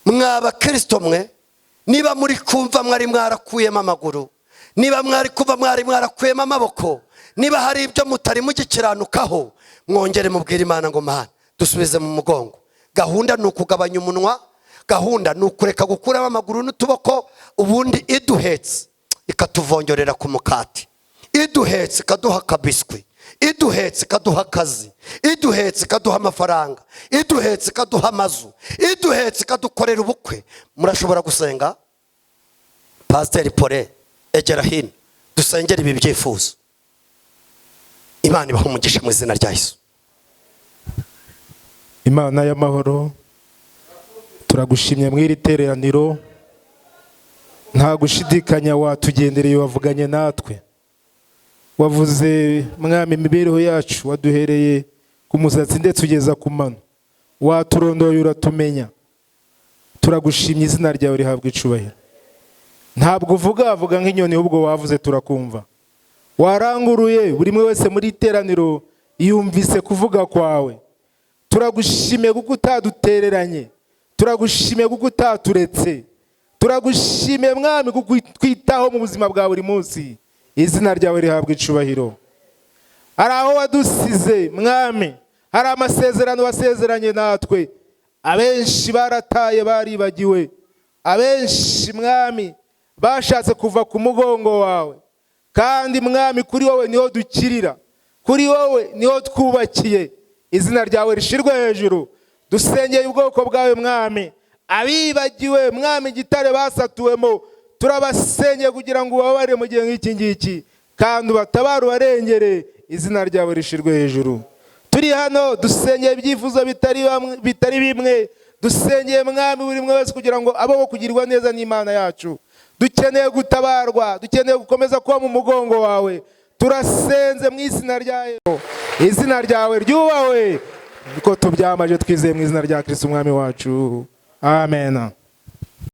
mwa bakristo mwe, niba muri kumva mwari mwarakuyemo amaguru, niba mwari kumva mwari mwarakuyemo amaboko, niba hari ibyo mutari mugikiranukaho, mwongere mubwire Imana ngo: "Mana, dusubize mu mugongo." Gahunda ni ukugabanya umunwa, gahunda ni ukureka gukuramo amaguru n'utuboko, ubundi iduhetse ikatuvongerera ku mukati, iduhetse ikaduha akabiswi, iduhetse ikaduha akazi, iduhetse ikaduha amafaranga, iduhetse ikaduha amazu, iduhetse ikadukorera ubukwe. Murashobora gusenga. Pasiteri Pole, egera hino dusengere ibi byifuzo. Imana ibaha umugisha mu izina rya Yesu.
Imana y'amahoro, turagushimye mu iri teraniro. Nta gushidikanya watugendereye, wavuganye natwe, wavuze Mwami imibereho yacu, waduhereye ku musatsi ndetse ugeza ku mano, waturondoye uratumenya. Turagushimye, izina ryawe rihabwa icubahiro. Ntabwo uvuga avuga nk'inyoni, ahubwo wavuze turakumva. Waranguruye, buri umwe wese muri iteraniro yumvise kuvuga kwawe. Turagushimiye kuko utadutereranye, turagushimiye kuko utaturetse, turagushimiye Mwami kuko twitaho mu buzima bwa buri munsi. Izina ryawe rihabwa icubahiro. Hari aho wadusize Mwami, hari amasezerano wasezeranye natwe. Abenshi barataye, baribagiwe. Abenshi Mwami bashatse kuva ku mugongo wawe. Kandi Mwami, kuri wowe niho dukirira, kuri wowe niho twubakiye. Izina ryawe rishirwe hejuru. Dusengeye ubwoko bwawe Mwami, abibagiwe Mwami igitare basatuwemo, turabasengeye kugira ngo ubabarire mu gihe nk'iki ngiki, kandi ubatabare, ubarengere. Izina ryawe rishirwe hejuru. Turi hano dusengeye ibyifuzo bitari bimwe. Dusengeye Mwami buri umwe wese kugira ngo abeho kugirwa neza n'Imana yacu. Dukeneye gutabarwa, dukeneye gukomeza kuba mu mugongo wawe. Turasenze mu izina rya Yesu. Izina ryawe ryubahwe, niko tubyamaje twizeye mu izina rya Kristo Umwami wacu, amen.